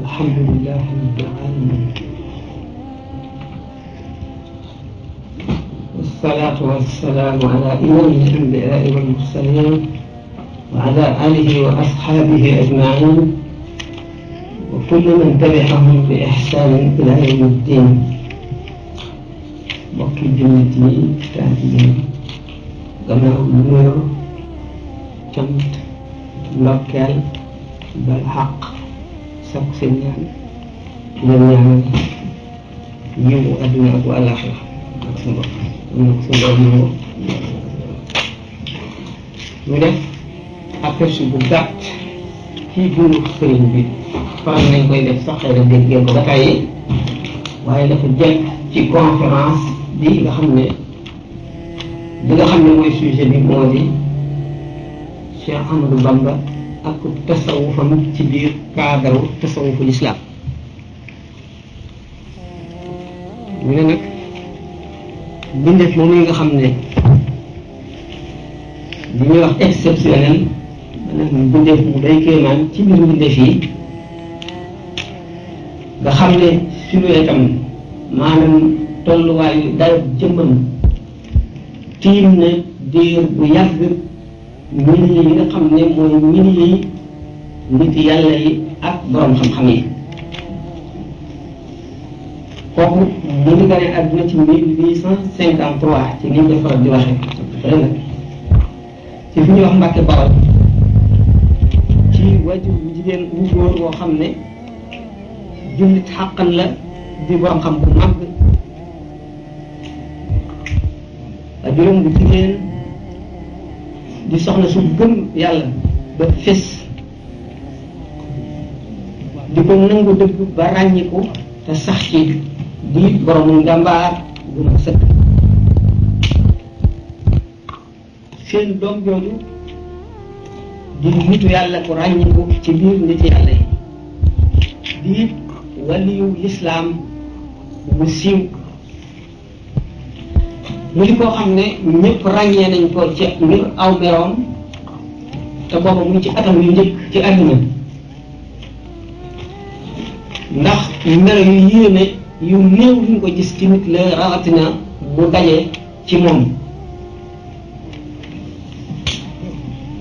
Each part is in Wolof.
الحمد لله رب العالمين والصلاة والسلام على إمام الأنبياء والمرسلين وعلى آله وأصحابه أجمعين وكل من تبعهم بإحسان إلى يوم الدين. mbokki jullit yi taalibe yi gannaaw nuyoo cant ndokkeel bal xaq sakk seen ñaan leen ñaanal yiwu àdduna ak àllaaxira ak sa bopp ak sa bopp ñu def aperçu bu gàtt ci dundu sëriñ bi faral nañ koy def sax xëy na dégg ngeen ko ba tàyyi waaye dafa jekk ci conférence bi nga xam ne mooy sujet bi moo di Cheikh Ahmadou Bamba ak tasawufam ci biir cadre tasawufu l'islam. ñu ne nag bindeef moom yi nga xam ne li ñuy wax exceptionnel maanaam bindeef mu day kéemaan ci biir bindeef yi nga xam ne silhouette am maanaam tolluwaayu dayo jëmmam tiim ne diir bu yàgg milliers yi nga xam ne mooy milliers yi nit yàlla yi ak borom xam-xam yi. kooku mu ngi gane àdduna ci 1853 ci ni ñu koy faral di waxee après nag ci fi ñuy wax Mbàkke Bawol ci wajur bu jigéen wu góor woo xam ne jullit xàqan la di borom xam bu mag. juróom bu jigéen di soxna su gëm yàlla ba fés di ko nangu dëgg ba ràññiku te sax ci di boroomu njàmbaar bu ma sëkk. seen doom jooju di nitu yàlla ku ràññiku ci biir nit yàlla yi di waliyu lislaam bu siiw mu di koo xam ne ñëpp ràññee nañ ko ci ngir aw meroom te booba mu ngi ci atam yu njëkk ci àdduna ndax melo yu yéeme yu néew ñu ko gis ci nit la rawatina mu daje ci moom.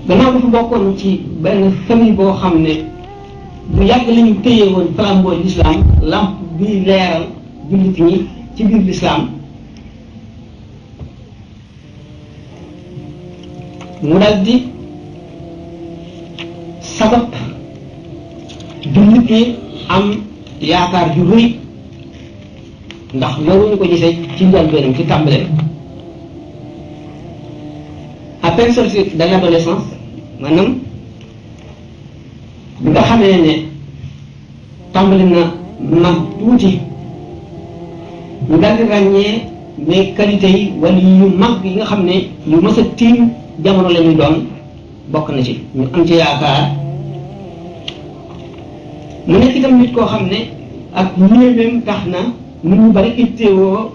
gannaaw dafa bokkoon ci benn famille boo xam ne bu yàgg la ñu téye woon flambeau l'islam lamp bi leeral jullit ñi ci biir l'islam mu dal di sabab jullit ñi am yaakaar ju rëy ndax loolu ñu ko gisee ci njëlbéenam ci tàmbale à peine sorti de l'adolescence maanaam bi nga xamee ne tàmbali na mag tuuti ñu dal di ràññee mais qualité yi wala yu mag yi nga xam ne yu mës a tiim jamono la ñuy doon bokk na ci ñu am ci yaakaar. mu nekk itam nit koo xam ne ak yéemeem tax na nit ñu bari itteewoo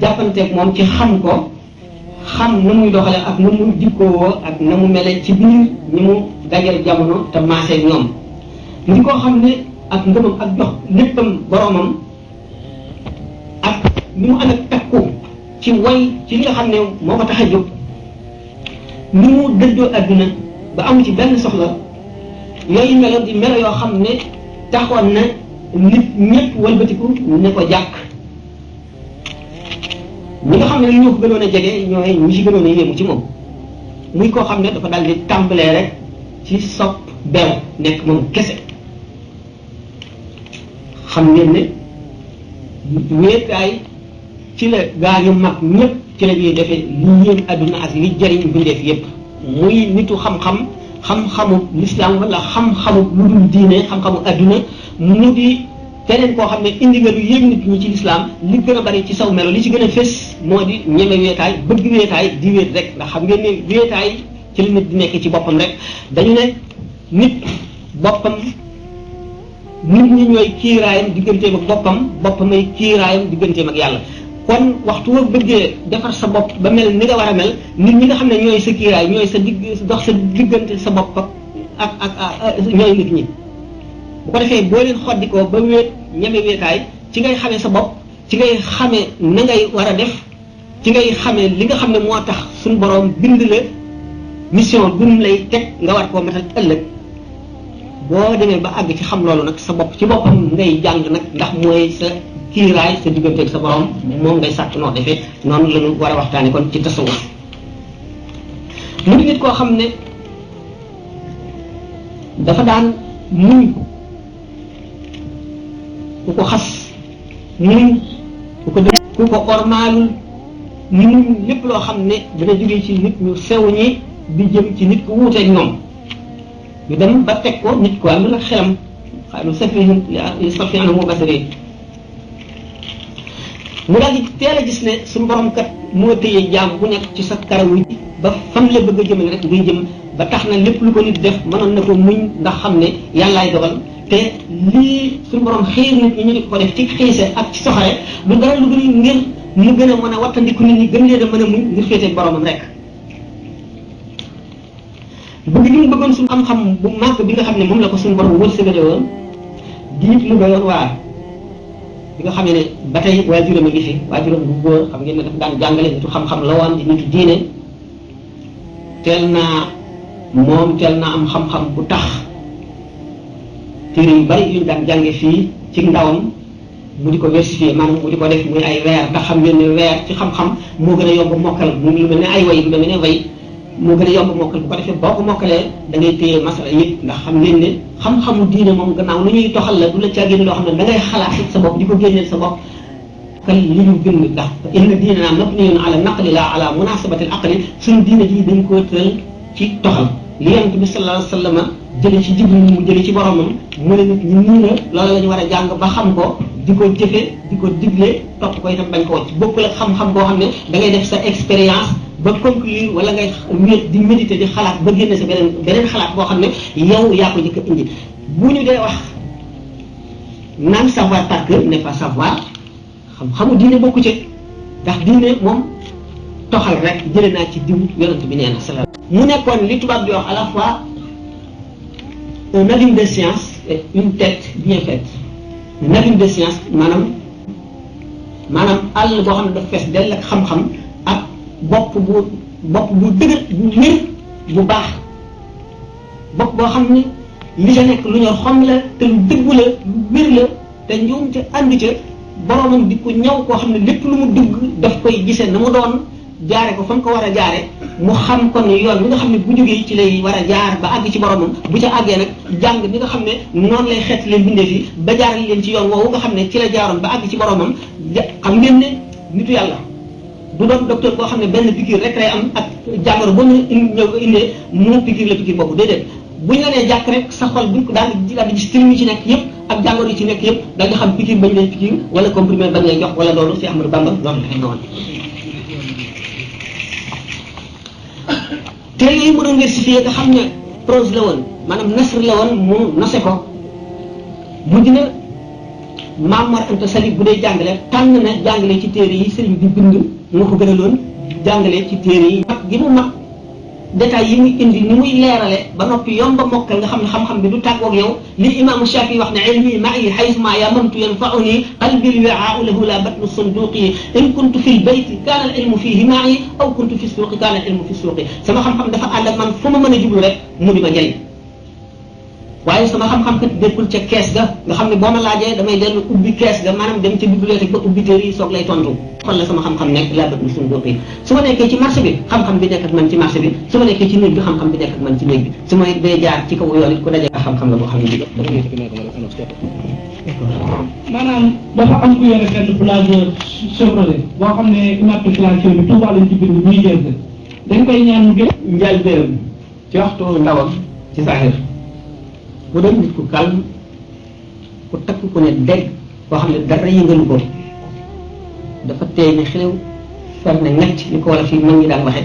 jàppanteeg moom ci xam ko xam na muy doxale ak na muy jikkoowoo ak na mu mele ci biir ñi mu dajal jamono te maaseeg ñoom. nit koo xam ne ak ngëmam ak jox léppam boromam ak ni mu ànd ak takku ci way ci li nga xam ne moo ko tax a jóg ni mu dëddoo àdduna ba amu ci benn soxla. yooyu meloon di melo yoo xam ne taxoon na nit ñëpp wëlbatiku ne ko jàkk ñi nga xam ne ñoo ko gënoon a jege ñooy ñi ci gënoon a yéemu ci moom muy koo xam ne dafa dal di tàmbalee rek ci sopp beew nekk moom kese. xam ngeen ne wéetaay ci la gaa yu mag ñëpp ci la ñuy defee li yéem àdduna ak li jëriñ bindeef yépp muy nitu xam-xam xam-xamu l'islam wala xam-xamu lu dul diine xam-xamu adduna mu di keneen koo xam ne indi nga lu yéeg nit ñi ci l'islam li gën a bari ci saw melo li ci gën a fés moo di ñeme weetaay bëgg weetaay di wéet rek ndax xam ngeen ne weetaay ci la nit di nekk ci boppam rek dañu ne nit boppam nit ñi ñooy kiiraayam digganteem ak boppam boppam ay kiiraayam digganteem ak yàlla kon waxtu woo bëggee defar sa bopp ba mel ni nga war a mel nit ñi nga xam ne ñooy sa kiiraay ñooy sa digg dox sa diggante sa bopp ak ñooy nit ñi bu ko defee boo leen xoddikoo ba wéet ñeme wéetaay ci ngay xamee sa bopp ci ngay xamee na ngay war a def ci ngay xamee li nga xam ne moo tax suñu borom bind la mission bi mu lay teg nga war koo matal ëllëg boo demee ba àgg ci xam loolu nag sa bopp ci boppam ngay jàng nag ndax mooy sa kiiraay sa digganteeg sa borom moom ngay sàkk noo defee noonu la ñu war a waxtaane kon ci tasawuf mu di nit koo xam ne dafa daan muñ ku ko xas muñ ku ko ormaalul muñ lépp loo xam ne dana jógee ci nit ñu sew ñi di jëm ci nit ku wuuteeg ñoom ñu dem ba teg ko nit ko am la xelam xaalu safihin li safi anhu basari mu daal di teel a gis ne suñu borom kat moo téye jaam bu nekk ci sa karaw yi ba fam la bëgg a jëmale rek ngay jëm ba tax na lépp lu ko nit def mënoon na ko muñ ndax xam ne yàllaay dogal te lii suñu borom xiir nit ñi ñu di ko def ci xiise ak ci soxare lu dara lu dul ngir mu gën a mën a wattandiku nit ñi gën leen a mën a muñ ngir féete boromam rek bëgg gi mu bëggoon suñu xam-xam bu màgg bi nga xam ne moom la ko suñu borom wërsëgale woon di nit mu doyoon waar bi nga xamee ne ba tey waajuram a ngi fi waajuram bu góor xam ngeen ne dafa daan jàngale nitu xam-xam la woon di nitu diine teel naa am xam-xam bu tax téere yu bari yu ñu daan jànge fii ci ndawam mu di ko versifier maanaam mu di ko def muy ay weer ndax xam ngeen ne weer ci xam-xam moo gën a yomb mokkal mu ngi mel ne ay way lu mel ne way moo gën a yomb mokkal bu ko defee boo ko mokkalee da ngay téye masala yëpp ndax xam ngeen ne xam-xamu diine moom gannaaw lu ñuy toxal la du la caa génne loo xam ne da ngay xalaat sa bopp di ko génneel sa bopp kal li ñu bind ndax inna diinana mabniyun ala naqli la ala munasabati al aqli suñu diine ji dañ koo tëral ci toxal li yonent bi sallallahu alayhi wa sallam jële ci Jibril mu jële ci boromam mu ne nit ñi nii la loolu la ñu war a jàng ba xam ko di ko jëfe di ko digle topp ko itam bañ ko wacc bokkul ak xam-xam boo xam ne da ngay def sa expérience ba conclure wala ngay wéet di méditer di xalaat ba génne sa beneen xalaat boo xam ne yow yaa ko njëkk a indi bu ñu dee wax naan savoir par cœur n'est pas savoir xam-xamu diine bokku ci ndax diine moom toxal rek jële naa ci diw yonent bi nee na salaam mu nekkoon li tubaab di wax à la fois un abîme de science et une tête bien faite un abîme de science maanaam àll boo xam ne dafa fees dell ak xam-xam ak bopp bu dëgër bu wér bu baax bopp boo xam ne li ca nekk lu ñor xom la te lu dëggu la lu wér la te njuum te ànd ca boromam di ko ñëw koo xam ne lépp lu mu dugg daf koy gisee na mu doon jaare ko fa mu ko war a jaare mu xam kon yoon bi nga xam ne bu jógee ci lay war a jaar ba àgg ci boromam bu ca àggee nag jàng bi nga xam ne noonu lay xeet leen bindee fi ba jaarale leen ci yoon woowu nga xam ne ci la jaaroon ba àgg ci boromam xam ngeen ne nitu yàlla du doon docteur boo xam ne benn piqûre rek lay am ak jàngoro ba mu ñëw ko indee mu piqûre la piqûre boobu déedéet bu ñu la nee jàkk rek sa xol buñ ko daal di gis tilim yi ci nekk yëpp ak jàngoro yi ci nekk yëpp da nga xam piqûre bañ lay piqûre wala comprimé bañ lay jox wala loolu Cheikh Ahmadou Bamba loolu la woon téere yooyu mu doon versifié nga xam ne prose la woon maanaam nasr la woon mu nose ko mujj na Maam Mor Anta Sali bu dee jàngale tànn na jàngale ci téere yi sëriñ bi bind moo ko gën a loon jàngale ci téere yi mag gi mu mag détails yi muy indi ni muy leerale ba noppi yomba mokkal nga xam ne xam-xam bi du tàggoog yow li imaamu Shaafi wax ne ilmi ma'i haysuma yamamtu yanfa'uni qalbi al-wi'a'u lahu la batnu sunduqi in kuntu fi al-bayti kana al-ilmu fihi ma'i aw kuntu fi as-suqi kana al-ilmu fi as-suqi sama xam-xam dafa ànd ak man fu ma mën a jublu rek mu di ma jëriñ waaye sama xam-xam kat dékkul ca kees ga nga xam ne boo ma laajee damay dellu ubbi kees ga maanaam dem ca bibliothèque ba ubbi téere yi soog lay tontu fan la sama xam-xam nekk laa bëgg suñu bopp yi su ma nekkee ci marché bi xam-xam bi nekk ak man ci marché bi su ma nekkee ci néeg bi xam-xam bi nekk ak man ci néeg bi su ma dee jaar ci kaw yoon it ku daje xam-xam la boo xam ne maanaam dafa am ku yore benn plage Chevrolet boo xam ne immatriculation bi Touba lañ ci bind muy Jersey dañ koy ñaan mu gën njaal béram ci waxtu ndawam ci saaxir bu doon nit ku calme ku takk ku ne dégg koo xam ne dara yëngalu ko dafa teey ne xelew fer ne ngacc ni ko wala fii mag ñi daan waxe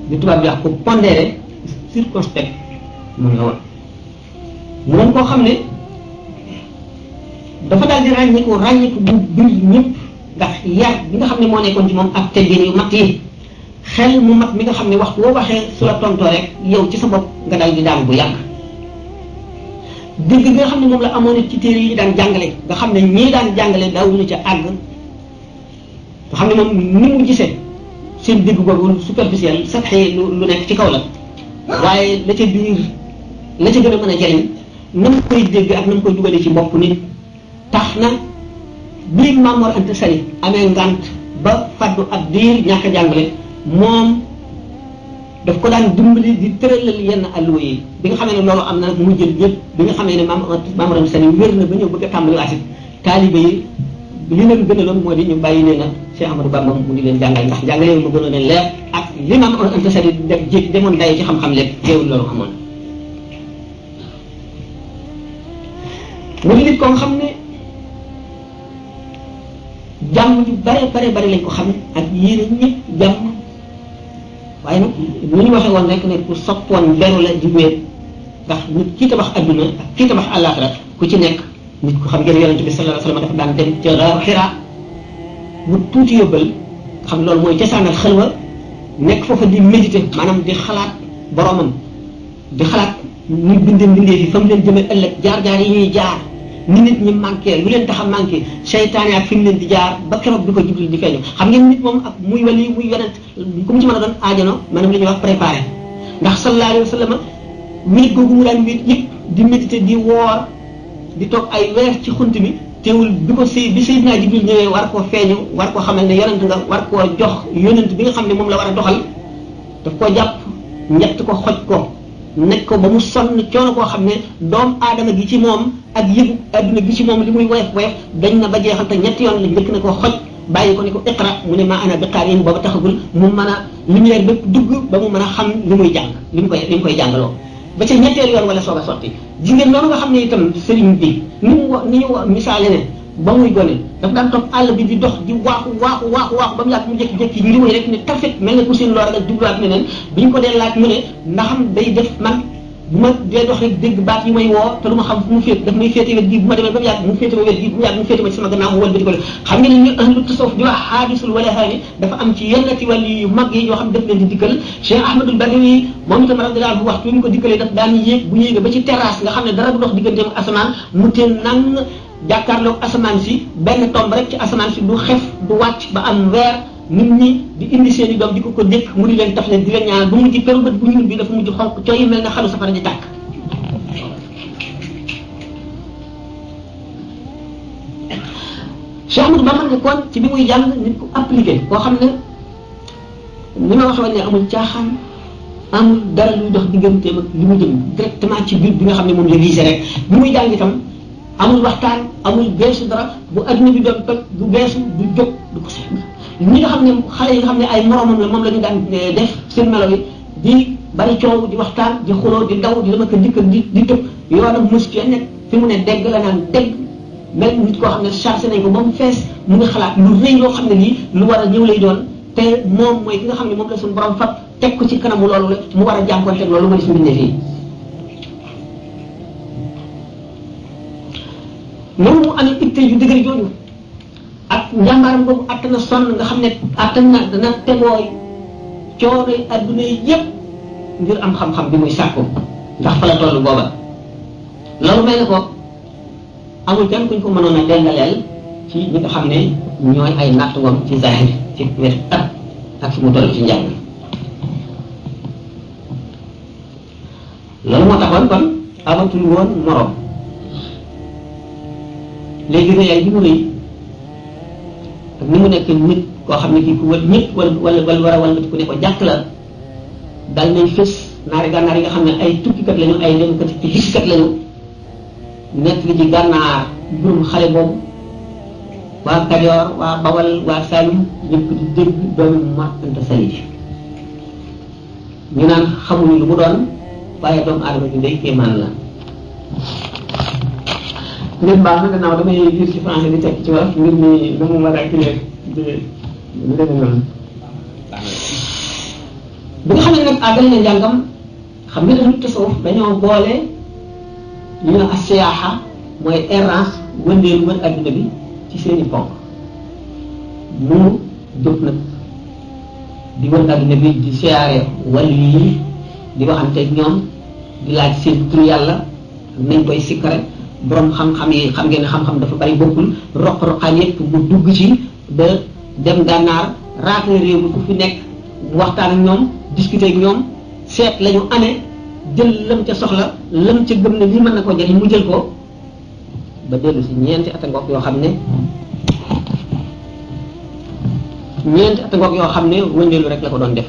di tubaab bi wax ko pondéré circonspect moom la woon mu doon koo xam ne dafa daal di ràññiku bu bir ñëpp ndax yar bi nga xam ne moo nekkoon ci moom ak teggin yu mat yi xel mu mat mi nga xam ne waxtu boo waxee su la tontoo rek yow ci sa bopp nga dal di daan bu yàgg dégg nga xam ne moom la amoon ci téere yi ñu daan jàngale nga xam ne ñii daan jàngale daawuñu ca àgg nga xam ne moom ni mu gisee seen dégg boobu superficiel sax lu nekk ci kaw la waaye la ca biir la ca gën a mën a jariñ na mu koy dégg ak na mu koy dugalee ci bopp nit tax na biir Maam Mor Anta Sali amee ngant ba faddu ab diir ñàkk a jàngale moom daf ko daan dimbali di tëralal yenn alluwa yi bi nga xamee ne loolu am na nag mu jël yëpp bi nga xamee ne Maam Mor Anta Sali wér na ba ñëw bëgg a tàmbali waat taalibe yi li leen gënaloon moo di ñu bàyyi leen ak Cheikh Ahmadou Bamba mu di leen jàngal ndax jàngale mu gënoon a leer ak li Maam Mor Anta Sali def jéeg demoon daye ci xam-xam lépp teewul loolu amoon mu di nit ko nga xam ne jàmm ju bare lañ ko xam ak yéene ñëpp jàmm waaye nag lu ñu waxee woon rek ne ku soppoon beru la di wéet ndax nit kii tabax adduna ak kii tabax àllaaxira ku ci nekk nit ku xam ngeen yonente bi sallallahu alayhi wasallam dafa daan dem ca Gaaru Xiraa bu tuuti yóbbal nga xam loolu mooy cosaanal xelwa nekk foofa di méditer maanaam di xalaat boromam di xalaat ñu bindee fi fa mu leen jëmee ëllëg jaar-jaar yi ñuy jaar ni nit ñi manqué lu leen tax a manqué seytaane ak fi mu leen di jaar ba keroog bi ko Jibril di feeñu xam ngeen nit moom ak muy wali muy yonent ku mu ci mën a doon aajano maanaam li ñuy wax préparé ndax sallallahu alayhi wa sallam minute googu mu daan wéet yëpp di méditer di woor di toog ay weer ci xunt bi teewul bi ko bi Seydina Jibril ñëwee war koo feeñu war koo xamal ne yonent nga war koo jox yonent bi nga xam ne moom la war a doxal daf koo jàpp ñett ko xoj ko nekk ko ba mu sonn coono koo xam ne doomu aadama gi ci moom ak yëgu adduna gi ci moom li muy woyof dañ na ba jeexal te ñetti yoon la njëkk na ko xoj bàyyi ko ni ko iqra mu ne maa ana bi qaari'in booba taxagul mu mën a lumière bépp dugg ba mu mën a xam li muy jàng li mu koy jàngaloo ba ca ñetteel yoon wala soog a sotti jigéen noonu nga xam ne itam sëriñ bi ni ñu misaale ne ba muy gone dafa daan topp àll bi di dox di waaxu ba mu yàgg mu jékki-jékki ngi muy rek ne tafet mel ne ku seen loor nga jubluwaat neneen bi ñu ko dee laaj mu ne ndaxam day def man bu ma dee dox rek dégg baat yi may woo te lu ma xam fu mu féet daf may féete wet gi bu ma demee ba mu yàgg mu féete ma wet gi bu mu yàgg mu féete ma ci sama gannaaw mu wëlbati ko xam ngeen ne ñu ahlu tasawuf di wax xaadisul wala xaani dafa am ci yennati wàll yu mag yi yoo xam daf leen di dikkal Cheikh Ahmadul Badawi moom itam radiyallahu anhu waxtu ñu ko dikkalee daf daan yéeg bu yéegee ba ci terrasse nga xam ne dara du dox digganteem asamaan mu teel nang jàkkaarloog asamaan si benn tomb rek ci asamaan si du xef du wàcc ba am weer nit ñi di indi seen i doom di ko dékk mu di leen taf leen di leen ñaanal bu mujj peru bët bu ñuul bi dafa mujj xonq cooy mel ne xalu safara di tàkk Cheikh Ahmadou Bamba ne kon ci bi muy jàng nit ku appliqué koo xam ne ni ma waxee woon ne amul caaxaan amul dara luy dox digganteem ak li mu jëm directement ci biir bi nga xam ne moom la visé rek bi muy jàng itam amul waxtaan amul beesu dara bu adduna bi doon toj du beesu du jóg du ko seet ñi nga xam ne xale yi nga xam ne ay moromam la moom la ñu daan def seen melo yi di bari coow di waxtaan di xuloo di daw di dama ko dikk di tëb yoonam mos cee nekk fi mu ne dégg la naan dégg mel nit koo xam ne chargé nañ ko ba mu fees mu ngi xalaat lu rëy loo xam ne lii lu war a ñëw lay doon te moom mooy ki nga xam ne moom la suñu borom fab teg ko ci kanamu loolu la mu war a jànkuwanteeg loolu ma di suñu bindee fii noonu mu amee itte yu dëgër jooju ak njàmbaaram boobu attan na sonn nga xam ne attan na dana tegooy coono yi adduna yëpp ngir am xam-xam bi muy sàkku ndax fa la toll booba loolu mel ne ko amul kenn kuñ ko mënoon a dengaleel ci ñi nga xam ne ñooy ay nattuwam ci zahir ci wet ak fi mu toll ci njàng loolu moo taxoon kon amatul woon morom léegi réyaay bi mu rëy ak ni mu nekk nit koo xam ne kii ku wër ñëpp wala war a wala ku ne ko jàkk la dal nañ fës naari gànnaar yi nga xam ne ay tukkikat lañu ay demkat ci gisikat lañu nekk li ci gànnaar mbirum xale boobu waa Kajoor waa Bawal waa Saalum ñëpp di dégg doomu Mor Anta Sali ñu naan xamuñu lu mu doon waaye doomu aadama bi ndey kéemaan la ngeen baax na gannaaw damay lire ci français di tekk ci wolof ngir mi na mu ma ràkkilee lu demee noonu bi nga xam ne nag àggal na njàngam xam nga dañu tasawuf dañoo boole ñu ne as-siyaaxa mooy errance wëndeelu wër adduna bi ci seeni ponk mu jóg nag di wër àdduna bi di siyaare wàll yi di waxanteeg ñoom di laaj seen tur yàlla nañ koy sikkare borom xam-xam yi xam ngeen ne xam-xam dafa bari bokkul roq-roqaan yëpp mu dugg ci ba dem gànnaar raaka réew mi ku fi nekk waxtaan ak ñoom discuter ak ñoom seet la ñu amee jël lam ca soxla lam ca gëm ne lii mën na koo jëriñ mu jël ko ba dellu si ñeenti at a ngoog yoo xam ne wëndeelu rek la ko doon def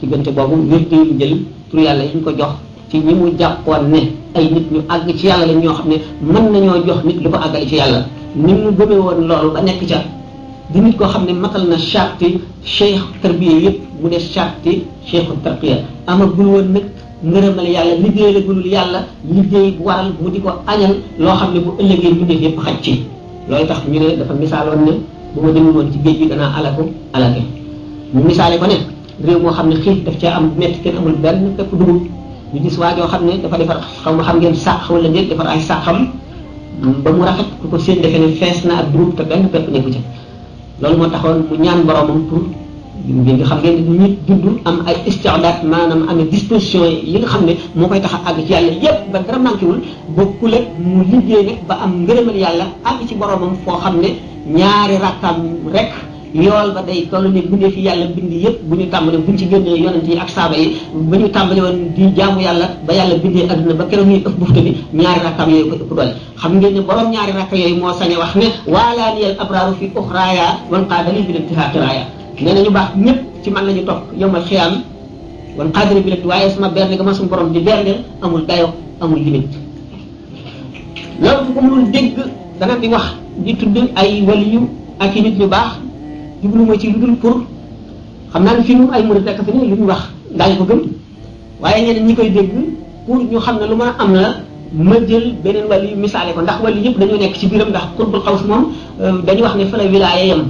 diggante boobu wérdu yu jël tur yàlla yi ñu ko jox ci ñi mu jàppoon ne ay nit ñu àgg ci yàlla lañ ñoo xam ne mën nañoo jox nit lu ko àggale ci yàlla ni mu gëmee woon loolu ba nekk ca di nit koo xam ne matal na charti cheikh tarbiya yëpp mu des charti cheikhu tarqiya amagul woon nag ngërëmal yàlla liggéey la gulul yàlla liggéey bu waral mu di ko añal loo xam ne bu ëllëgee mbindeef yëpp xaj ci loolu tax ñu ne dafa misaaloon ne bu ma demul woon ci géej gi danaa alake ñu misaale ko ne réew moo xam ne xiif daf caa am metti kenn amul benn pepp dugub ñu gis waa joo xam ne dafa defar xaw ma xam ngeen sàq wala déet defar ay sàqam ba mu rafet ku ko seen defe ne fees na ak dugub te benn pepp nekku ca loolu moo taxoon mu ñaan boromam pour ngeen xam ngeen ne nit juddu am ay istidaat maanaam am disposition yi nga xam ne moo koy tax a àgg ci yàlla yépp ba dara manqué wul bokkul ak mu liggéey nag ba am ngërëmal yàlla àgg ci boromam foo xam ne ñaari rakkaam rek yool ba day toll ni bindee fi yàlla bind yëpp bu ñu tàmbale buñ ci génnee yonent yi ak saaba yi ba ñu tàmbale woon di jaamu yàlla ba yàlla bindee adduna ba keroog ñuy ëpp bufta bi ñaari rakkaam yooyu ko ëpp doole xam ngeen ne borom ñaari rakka yooyu moo sañ a wax ne waalaaniyal abraaru fi uxraaya wan qaadali bi limtihaaqiraaya nee na ñu baax ñëpp ci man la ñu topp yombal xiyaam wan qaadali bi waaye sama berne ga ma suñu borom di berndeel amul dayo amul limite loolu bu ko mënul dégg dana di wax di tudd ay waliyu ak i nit ñu baax jublu ma ci lu dul pour xam naa ne fii moom ay murid rekk fi ne lu ñu wax daañu ko gëm waaye ñeneen ñi koy dégg pour ñu xam ne lu mën a am la ma jël beneen wàll yu misaale ko ndax wàll yëpp dañoo nekk ci biiram ndax xutbul xaws moom dañu wax ne fa la wilaaya yem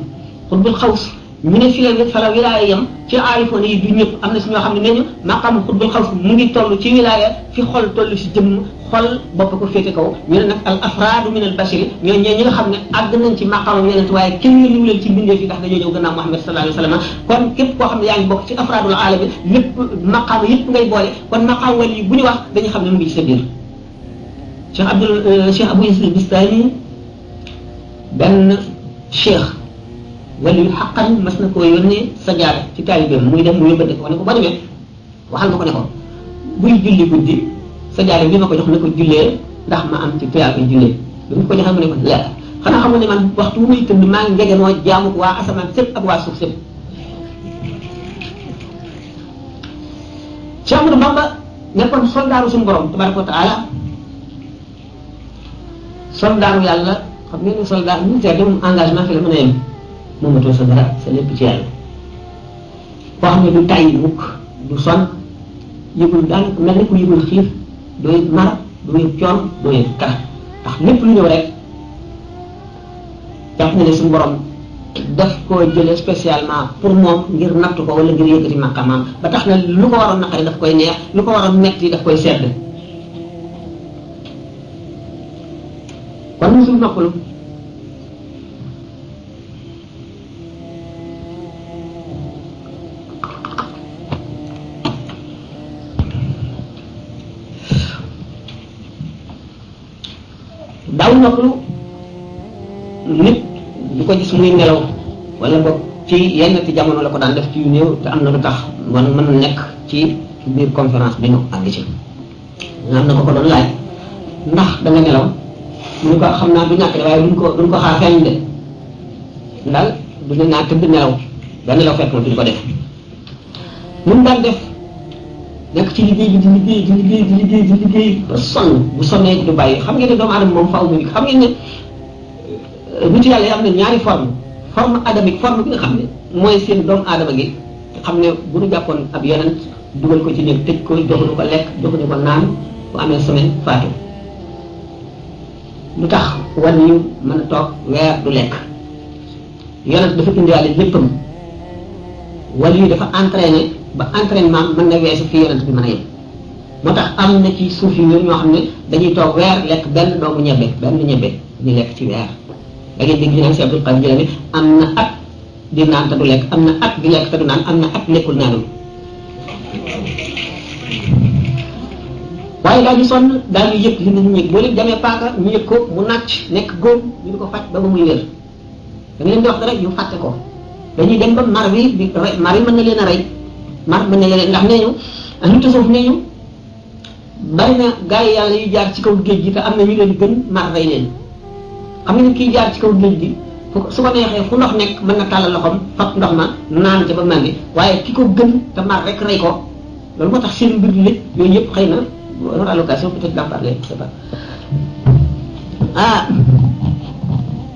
xutbul xaws ñu ne fi la fa la wilaaya yem ci aarifoon yi du ñëpp am na si ñoo xam ne nee ñu maqaam xutbul xaws mu ngi toll ci wilaaya fi xol toll si jëmm xol bopp ko féete kaw ñu ne nag al afraadu min al bashari ñoo ñi nga xam ne àgg nañ ci maqaamam yeneen waaye kenn yëliwu leen ci mbindeef yi ndax dañoo ñëw gannaaw Muhammad sallallahu alayhi wa sallam kon képp koo xam ne yaa ngi bokk ci afraadul aalami lépp maqaama yëpp ngay boole kon maqaam wali yi bu ñu wax dañu xam ne mu ngi ci sa biir Cheikh Abou Yazid Bistami benn cheikh wali yu xaqan mas na koo yónnee sa jaare ci taalibeem muy dem mu yóbbante ko ne ko ba demee waxal ma ko ne ko buy julli guddi sa jaare bi ma ko jox na ko jullee ndax ma am ci tuyaa ko jullee bi mu ko joxee mu ne ko leer xanaa xamul ne man waxtu bu muy tëdd maa ngi ngegenoo jaamu waa asamaan sépp ak waa suuf sépp Cheikh Ahmadou Bamba nekkoon soldaaru suñu borom tabaraka wa taala soldaaru yàlla xam ngeen ne soldat militaire de moom engagement fi la mën a yem moomatoo sa dara sa lépp ci yàlla koo xam ne du tàyyi mukk du sonn yëgul daanaka mel ni ku yëgul xiif doo yëg mar doo yëg coon doo yëg kara ndax lépp lu ñëw rek jàpp na ne suñu borom daf koo jële spécialement pour moom ngir natt ko wala ngir yëkkati maqamaam ba tax na lu ko waroon naqari daf koy neex lu ko waroon metti daf koy sedd kon musul noppalu daaw noppalu nit di ko gis muy nelaw wala boog ci yenn ti jamono la ko daan def ci yu néew te am na lu tax man mën na nekk ci biir conférence bi ñu àgg ci nga am na ko doon laaj ndax da nga nelaw mu ko xam naa du ñàkk de waaye duñ ko xaar feeñ de daal du ne naa tëdd nelaw ba nelaw fekk na duñ ko def mun daan def nekk ci liggéey bi di liggéey ba sonn bu sonnee du bàyyi xam ngeen ne doomu aadama moom faaw mu xam ngeen ne nit yàlla yi am na ñaari forme adamique forme bi nga xam ne mooy seen doomu aadama gi xam ne bu ñu jàppoon ab yonent dugal ko ci néeg tëj ko joxuñu ko lekk joxuñu ko naan bu amee semaine faatu lu tax wan yu mën a toog weer du lekk yonent dafa indiwaale léppam wala yu dafa entraîné ba entraînement mën na weesu fi yonent bi mën a yem moo tax am na ci suuf yi ñoo xam ne dañuy toog weer lekk benn doomu ñebe ñu lekk ci weer da ngeen dégg ñu naan si Abdul Qadir Jilani am na at di naan te du lekk am na at di lekk te du naan am na at lekkul naanul waaye daal di sonn daal di yëg li nit ñi boo leen jamee paaka ñu yëg ko mu nàcc nekk góom ñu di ko faj ba muy wér da nga leen di wax dara ñu fàtte ko dañuy dem ba mar bi mar yi mën na leen a rey mar mën na leen ndax nee ñu ñu tasawuf nee ñu bari na gars yi yàlla yu jaar ci kaw géej gi te am na ñu leen gën mar rey leen xam nga ni kiy jaar ci kaw géej gi su ko neexee fu ndox nekk mën na tàllal loxoom fab ndox ma naan ca ba màndi waaye ki ko gën te mar rek rey ko loolu moo tax seen mbir lépp yooyu yëpp xëy na on aura l'occasion peut-être d'en parler je sais pas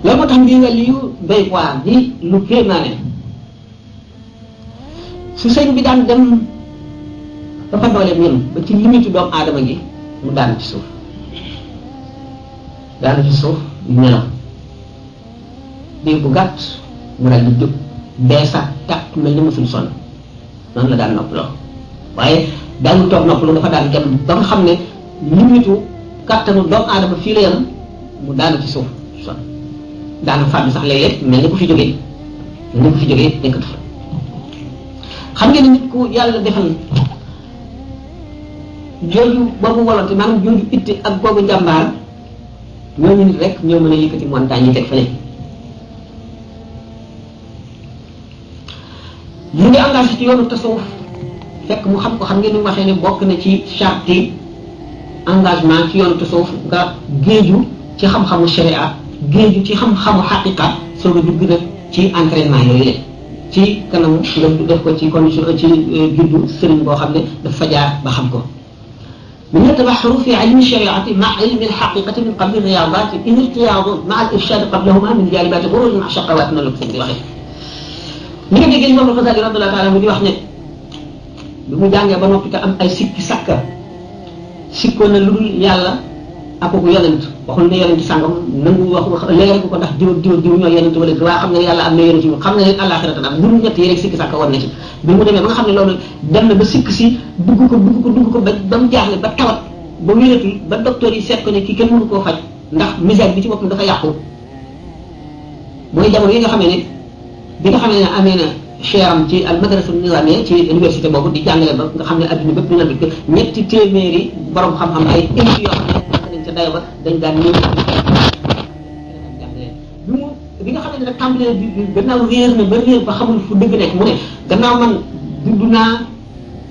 loolu moo tax mbii nga liyu doy waar di lu kéem naa ne su sëñ bi daan dem ba fa dooleem ñun ba ci limitu doomu aadama gi mu daanu ci suuf nelaw diir bu gàtt mu dal di jóg beesaat tàkk mel ni mësul sonn noonu la daan noppaloo waaye daanu toog noppalu dafa daan dem ba nga xam ne limitu kàttanu doomu aadama fii la yam mu daanu ci suuf sonn daanu fàddu sax léeg-léeg mel ni ku fi jógee nekkatu fa xam ngeen ni nit ku yàlla defal jooju boobu volonté maanaam jooju itte ak boobu njàmbaar ñooñu nit rek ñoo mën a yëkkati montagne yi teg fële mu ngi engagé ci yoonu tasawuf fekk mu xam ko xam ngeen ni waxee ne bokk na ci charte engagement ci yoonu tasawuf nga géeju ci xam-xamu sharia géeju ci xam-xamu xaqiqa soog a dugg nag ci entraînement yooyu le ci kanam nga def ko ci condition ci juddu sëriñ boo xam ne dafa jaar ba xam ko من يتبحر في علم الشريعة مع علم الحقيقة من قبل الرياضات إن ارتياض مع الإرشاد قبلهما من جالبات غرور مع شقوات من اللبس دي waxee li nga déggee Imam Al-Ghazali radiyallahu ta'ala mu di wax ne bi mu jàngee ba noppi te am ay sikki sakka sikkoon na lu dul yàlla ak ko yonent waxul ne yonent sàngam nangu wax leeral ko ndax diw ñoo yonent wala waa xam ne yàlla am na yonent yu xam ne leen àllaaxira tam bu ñett yi rek sikki sàkka war na ci bi mu demee ba nga xam ne loolu dem na ba sikk si dugg ko ba mu jaaxle ba tawat ba wératul ba docteur yi seet ko ne kii kenn mënu koo faj ndax misère bi ci boppam dafa yàqu mooy jamono yi nga xamee ne bi nga xamee ne amee na cheram ci al madrasa nizamiya ci université boobu di jàngale ba nga xam ne adduna bépp dina dugg ñetti téeméeri borom xam-xam ay élite yoo xam ne nañ ca dayo ba dañ daan ñëw bi nga xam ne nag tàmbalee bi gannaaw réer na ba réer ba xamul fu dëgg nekk mu ne gannaaw man dund naa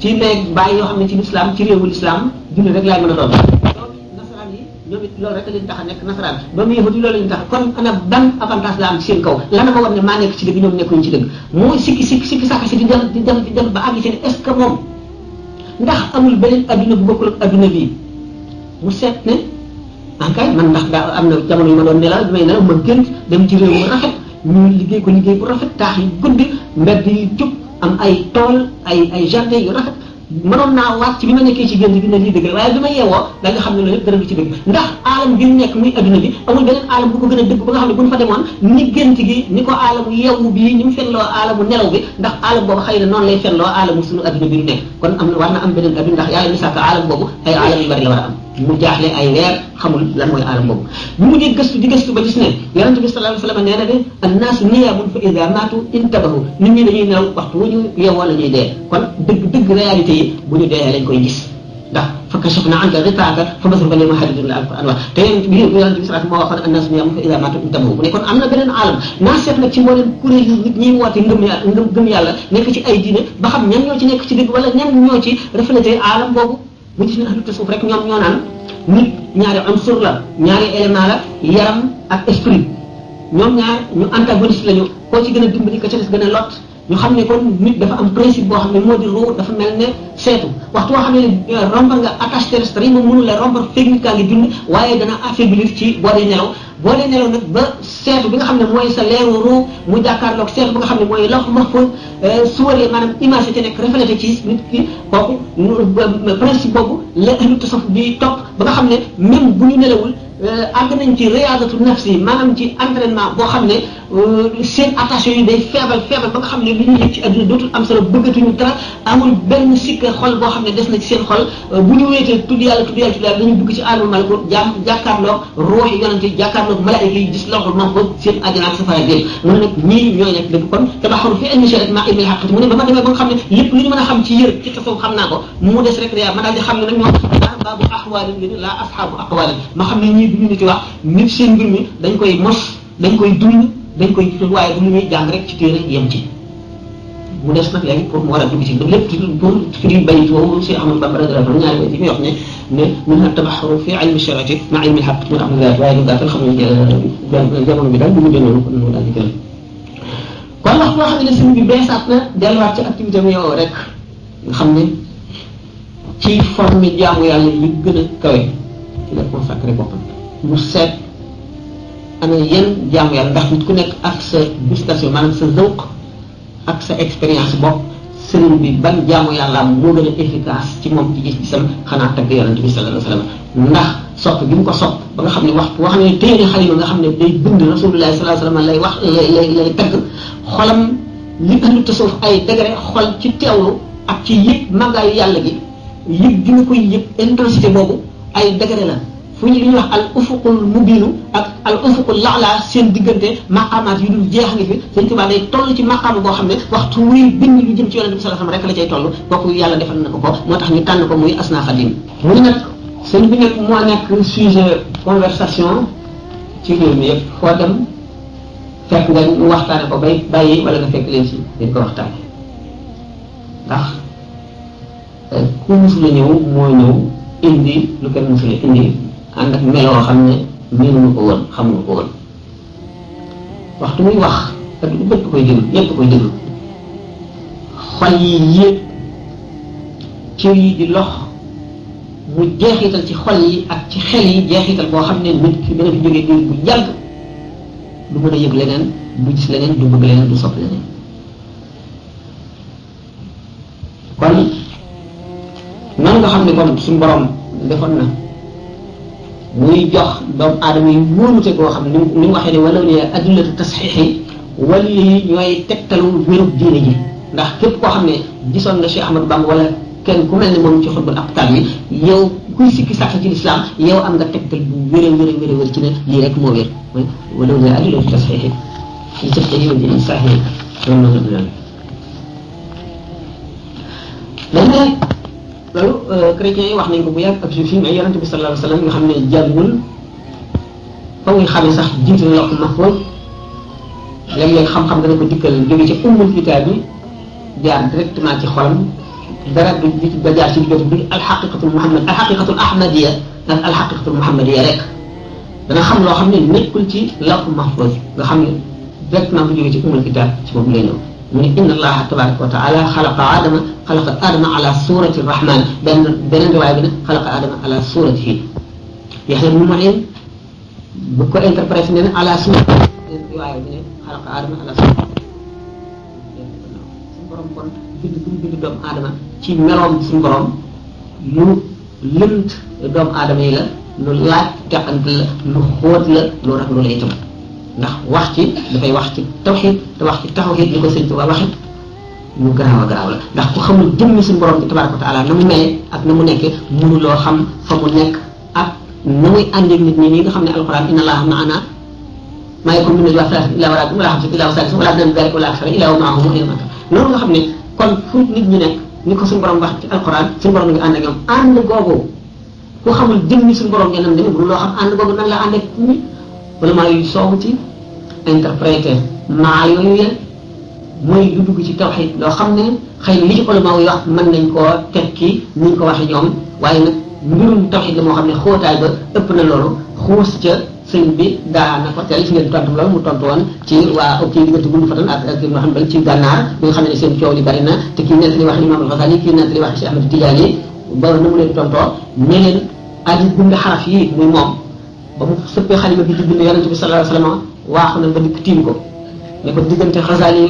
ci néeg bàyyi yoo xam ne ci l'islam ci réewu l'islam julli rek laay mën a doon doomi nasaraan yi ñoom it loolu rek leen tax a nekk nasaraan doomi yahudi loolu lañu tax kon ana ban avantage la am ci seen kaw lana ma war ne maa nekk ci dëgg ñoom nekkuñu ci dëgg mooy sikki sàkk si di dem ba àgg ci ne est-ce que moom ndax amul beneen adduna bu bokkul ak adduna bii mu seet ne ankay man ndax daa am na jamono yu ma doon nelaw bi may nelaw ma gënt dem ci réew mu rafet ñu liggéey ko liggéey bu rafet taax yu guddi mbedd yu jub am ay tool ay jardin yu rafet mënoon naa waat ci bi ma nekkee ci gént bi ne lii dëgg la waaye bi ma yeewoo da nga xam ne loolu yëpp dara du ci dëgg ndax aalam bi nekk muy adduna bi amul beneen aalam bu ko gën a dëgg ba nga xam ne bu ñu fa demoon ni gént gi ni ko aalamu yeewu bii ni mu fenloo aalamu nelaw bi ndax aalam boobu xëy na noonu lay fenloo aalamu suñu adduna bi ñu nekk kon am na war na am beneen adduna ndax yàlla misaaka aalam boobu ay aalam yu bari la war a am mu jaaxle ay weer xamul lan mooy aalam boobu bu mu di gëstu ba gis ne yonente bi sallallahu alayhi wasallam nee na de annaasu niyaamun fa ida maatu intabahu nit ñi dañuy nelaw waxtu wu ñu yeewoo la ñuy dee kon dëgg réalité yi bu ñu dee lañ koy gis ndax fa kashafna anka ghitaaka fa basarka al-yawma hadiidun la alquran wax te yonente bi sallallahu moo waxoon annaasu niyaamun fa ida maatu intabahu bu ne kon am na beneen aalam naa seet nag ci mbooleem kuréel yi nit ñiy woote ngëm yàlla nekk ci ay diine ba xam ñan ñoo ci nekk ci dëgg wala ñan ñoo ci reflété aalam boobu bu gis ne ahlu tasawuf rek ñoom ñoo naan nit ñaari unsur la ñaari élément la yaram ak esprit ñoom ñaar ñu antagoniste lañu koo ci gën a dimbali ka ca des gën a lot ñu xam ne kon nit dafa am principe boo xam ne moo di ruu dafa mel ne seetu waxtu boo xam ne rompre nga attache terrestre yi moom mënul la rompre feeg nit kaa ngi dund waaye dana affaiblir ci boo dee nelaw nag ba seetu bi nga xam ne mooy sa leeru ruu mu jàkkaarloog seetu bi nga xam ne mooy lawh mahfuz suwaree maanaam image te nekk reflété ci nit ki kooku principe boobu la ahlu tasawuf bi topp ba nga xam ne même bu ñu nelawul àgg nañ ci riyaadatu nafsi maanaam ci entraînement boo xam ne seen attention yi day feebal ba nga xam ne li ñuy yëg ci àdduna dootul am solo bëggatuñu dara amul benn sikka xol boo xam ne des na ci seen xol bu ñu wéetee tudd yàlla dañu dugg ci àllu malako jàkkaarloog ruux yi yonante yi jàkkaarloog malaayika yi gis loxo moom ko seen àjjana ak safara dégg mu ne nag ñii ñooy nekk dëgg kon tabaxaru fi ilmi shariat ma ilmi haqiqati mu ne ba ma demee ba nga xam ne lépp lu ñu mën a xam ci yër ci tasawuf xam naa ko mu des rek riyaa ma daal di xam ne nag ñoom baabu axwaalin li la asxaabu aqwaalin ma xam ne ñii duñu nit wax nit seen mbir mi dañ koy mos dañ koy dund dañ koy waaye du ñuy jàng rek ci téere yem ci mu des nag léegi pour mu war a dugg ci lépp pour firi bayit woowu si Ahmad Bamba radiyallahu anhu ñaari bayit yi muy wax ne minha tabaxuru fi ilmi shariati ma ilmi lxaq mu am na waaye lu gàttal xam ne jamono bi daal du mu noonu kon mu daal di gën kon wax boo xam ne sëñ bi beesaat na delluwaat ci activité am yow rek nga xam ne ci forme jaamu yàlla yi gën a kawe ci la consacré boppam mu seet ana yan jaamu yàlla ndax nit ku nekk ak sa gustation maanaam sa zawq ak sa expérience bopp sëriñ bi ban jaamu yàlla moo gën a efficace ci moom ci gis-gisam xanaa tagg yonent bi sallallahu alayhi wa sallam ndax sopp gi mu ko sopp ba nga xam ne waxtu wax ne téere xalima nga xam ne day bind rasulullahi sallallahu alayhi wa sallam lay wax lay tagg xolam li andi tasawuf ay degré xol ci teewlu ak ci yëg màggaayu yàlla gi yëg gi nga koy yëg intensité boobu ay degré la fu ñu li ñuy wax al ufuqul mubinu ak al ufuqul laala seen diggante maqaamaat yu dul jeex ngi fi Sëñ Tuubaa day toll ci maqaama boo xam ne waxtu muy bind lu jëm ci yonent bi sallallahu alayhi wasallam rek la cay toll kooku yàlla defal na ko moo tax ñu tànn ko muy asna xadim mu nag sëñ bi nag moo nekk sujet conversation ci réew mi yëpp foo dem fekk nga ñu waxtaane ko bay bàyyi wala nga fekk leen si dañ ko waxtaane ndax ku musula ñëw moo ñëw indi lu kenn musula indi ànd ak meloo xam ne miinuñu ko woon xamuñu ko woon waxtu muy wax ak lu bëgg koy déglu ñëpp koy déglu xol yi yéeg cër yi di lox mu jeexital ci xol yi ak ci xel yi jeexital boo xam ne nit ki dana fi jógee diir bu yàgg du mën a yëg leneen du gis leneen du bëgg leneen du sopp leneen kon noonu nga xam ne kon suñu borom defoon na muy jox doomu aadama yi wóolute koo xam ne ni mu waxee ne wala ne adillatu tasxiixi wala yi ñooy tegtalu wérub diine ji ndax képp koo xam ne gisoon nga Cheikh Ahmadou Bamba wala kenn ku mel ne moom ci xutbul aqtaab yi yow kuy sikki sàkk ci lislaam yow am nga tegtal bu wér ci ne lii rek moo wér wala ne adillatu tasxiixi li sëb yi di saxi loolu noonu la loolu chrétiens yi wax nañ ko bu yàgg ak juif yi mais yonente bi sallallahu alayhi wa sallam nga xam ne jàngul fa muy xamee sax jiitu na loxo mahfuz léeg-léeg xam-xam dana ko dikkal jóge ci ummul kitaab bi jaar directement ci xolam dara du da jaar ci diggante bi alxaqiqatul muhammad alxaqiqatul ahmadiya ak alxaqiqatul muhammadiya rek dana xam loo xam ne nekkul ci loxo mahfuz nga xam ne directement bu jóge ci ummul kitaab ci boobu lay ñëw mu ne inna allaha tabaraka wa taala xalaqa adama ala surati rahman beneen riwaaya bi ne xalaqa adama ala suratihi Yaxya ibn Ma'in bu ko interprété ne ala surati beneen riwaaya bi ne xalaqa adama ala surati suñu borom kon bind doomu aadama ci meloom suñu borom lu lënt doomu aadama yi la lu laaj teqante la lu xóot la lu rax lu lay itam ndax wax ci dafay wax ci tawxiid te wax ci tawxiid li ko Sëñ Tuubaa waxe lu garaaw a garaaw la ndax ku xamul jëmmi suñu borom bi tabaaraka wa taala na mu mele ak na mu nekkee mënuloo xam fa mu nekk ak na muy àndeeg nit ñi nga xam ne alxuraan inna allaha ma'ana maa yakunu min najwaa salaasatin illaa huwa raabihim wa laa xamsatin illaa huwa saadisuhum wa laa adnaa min zaalika wa laa aksara illaa huwa ma'ahum aynaa maa kaanu loolu nga xam ne kon fu nit ñi nekk ni ko suñu borom wax ci alxuraan suñu borom ngi ànd ak ñoom ànd googu ku xamul jëmmi suñu borom ngeen am demee mënuloo xam ànd googu nan la ànd ak ñi wala maa yu soobu ci interpréter maa yooyu yëpp mooy lu dugg ci tawxiid loo xam ne xëy na li ci ulama yi wax mën nañ koo tekki ni ñu ko waxee ñoom waaye nag mbirum tawxiid la moo xam ne xóotaay ba ëpp na loolu xuus ca sëñ bi daa na ko teel si ngeen tontu loolu mu tontu woon ci waa kii diggante Bulu Fatan ak Ibnu Hanbal ci gànnaar bi nga xam ne seen coow li bari na te kii nett li wax Imaam al-Ghazali kii nett li wax Cheikh Ahmad Tidiane ba na mu leen tontoo ne leen aji bind xaraf yi muy moom ba mu sëppee xalima bi di bind yonente bi sallallahu alayhi wa sallam waaxu na ba dikk tiim ko ne ko diggante Ghazali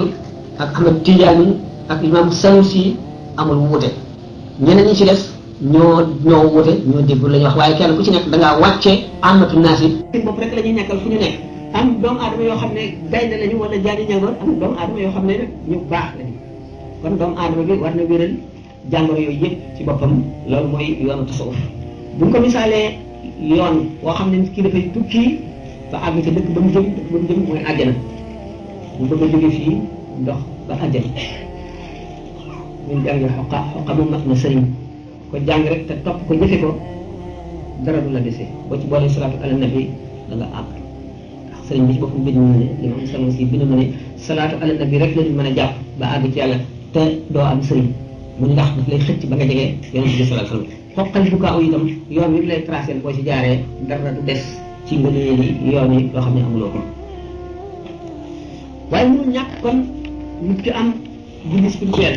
ak Ahmad Tidiane ak Imam Sanusi amul wuute ñeneen ñi ci des ñoo wute ñoo déglu la ñuy wax waaye kenn ku ci nekk da ngaa wàcce amatu naas yi seen bopp rek la ñuy nekkal fu ñu nekk am doomu aadama yoo xam ne gaynde lañu wala jaani ñangoor am doomu aadama yoo xam ne nag ñu baax lañu kon doomu aadama bi war na wéral jàngoro yooyu yëpp ci boppam loolu mooy yoonu tasawuf bu ñu ko misaalee yoon woo xam ne nit ki dafay tukki ba àgg ca dëkk ba mu jëm mooy àjjana bu bëgg a jóge fii ndox ba àjjana ñun jàng xoqa mu mat na sëriñ ko jàng rek te topp ko jëfe ko dara du la dese boo ci boolee salaatu ala nabi da nga àgg ndax sëriñ bi ci boppam bind na ne li ma am solo si bind na ne salaatu ala nabi rek la ñu mën a jàpp ba àgg ci yàlla te doo am sëriñ mu ndax daf lay xëcc ba nga jege yonent bi sallallahu alayhi wasallam xoqal bu kaaw itam yoon wi lay tracé boo ci jaaree dara du des ci ngëneeli yoon yi loo xam ne amuloo ko waaye mënul ñàkk kon nit ki am guide spirituel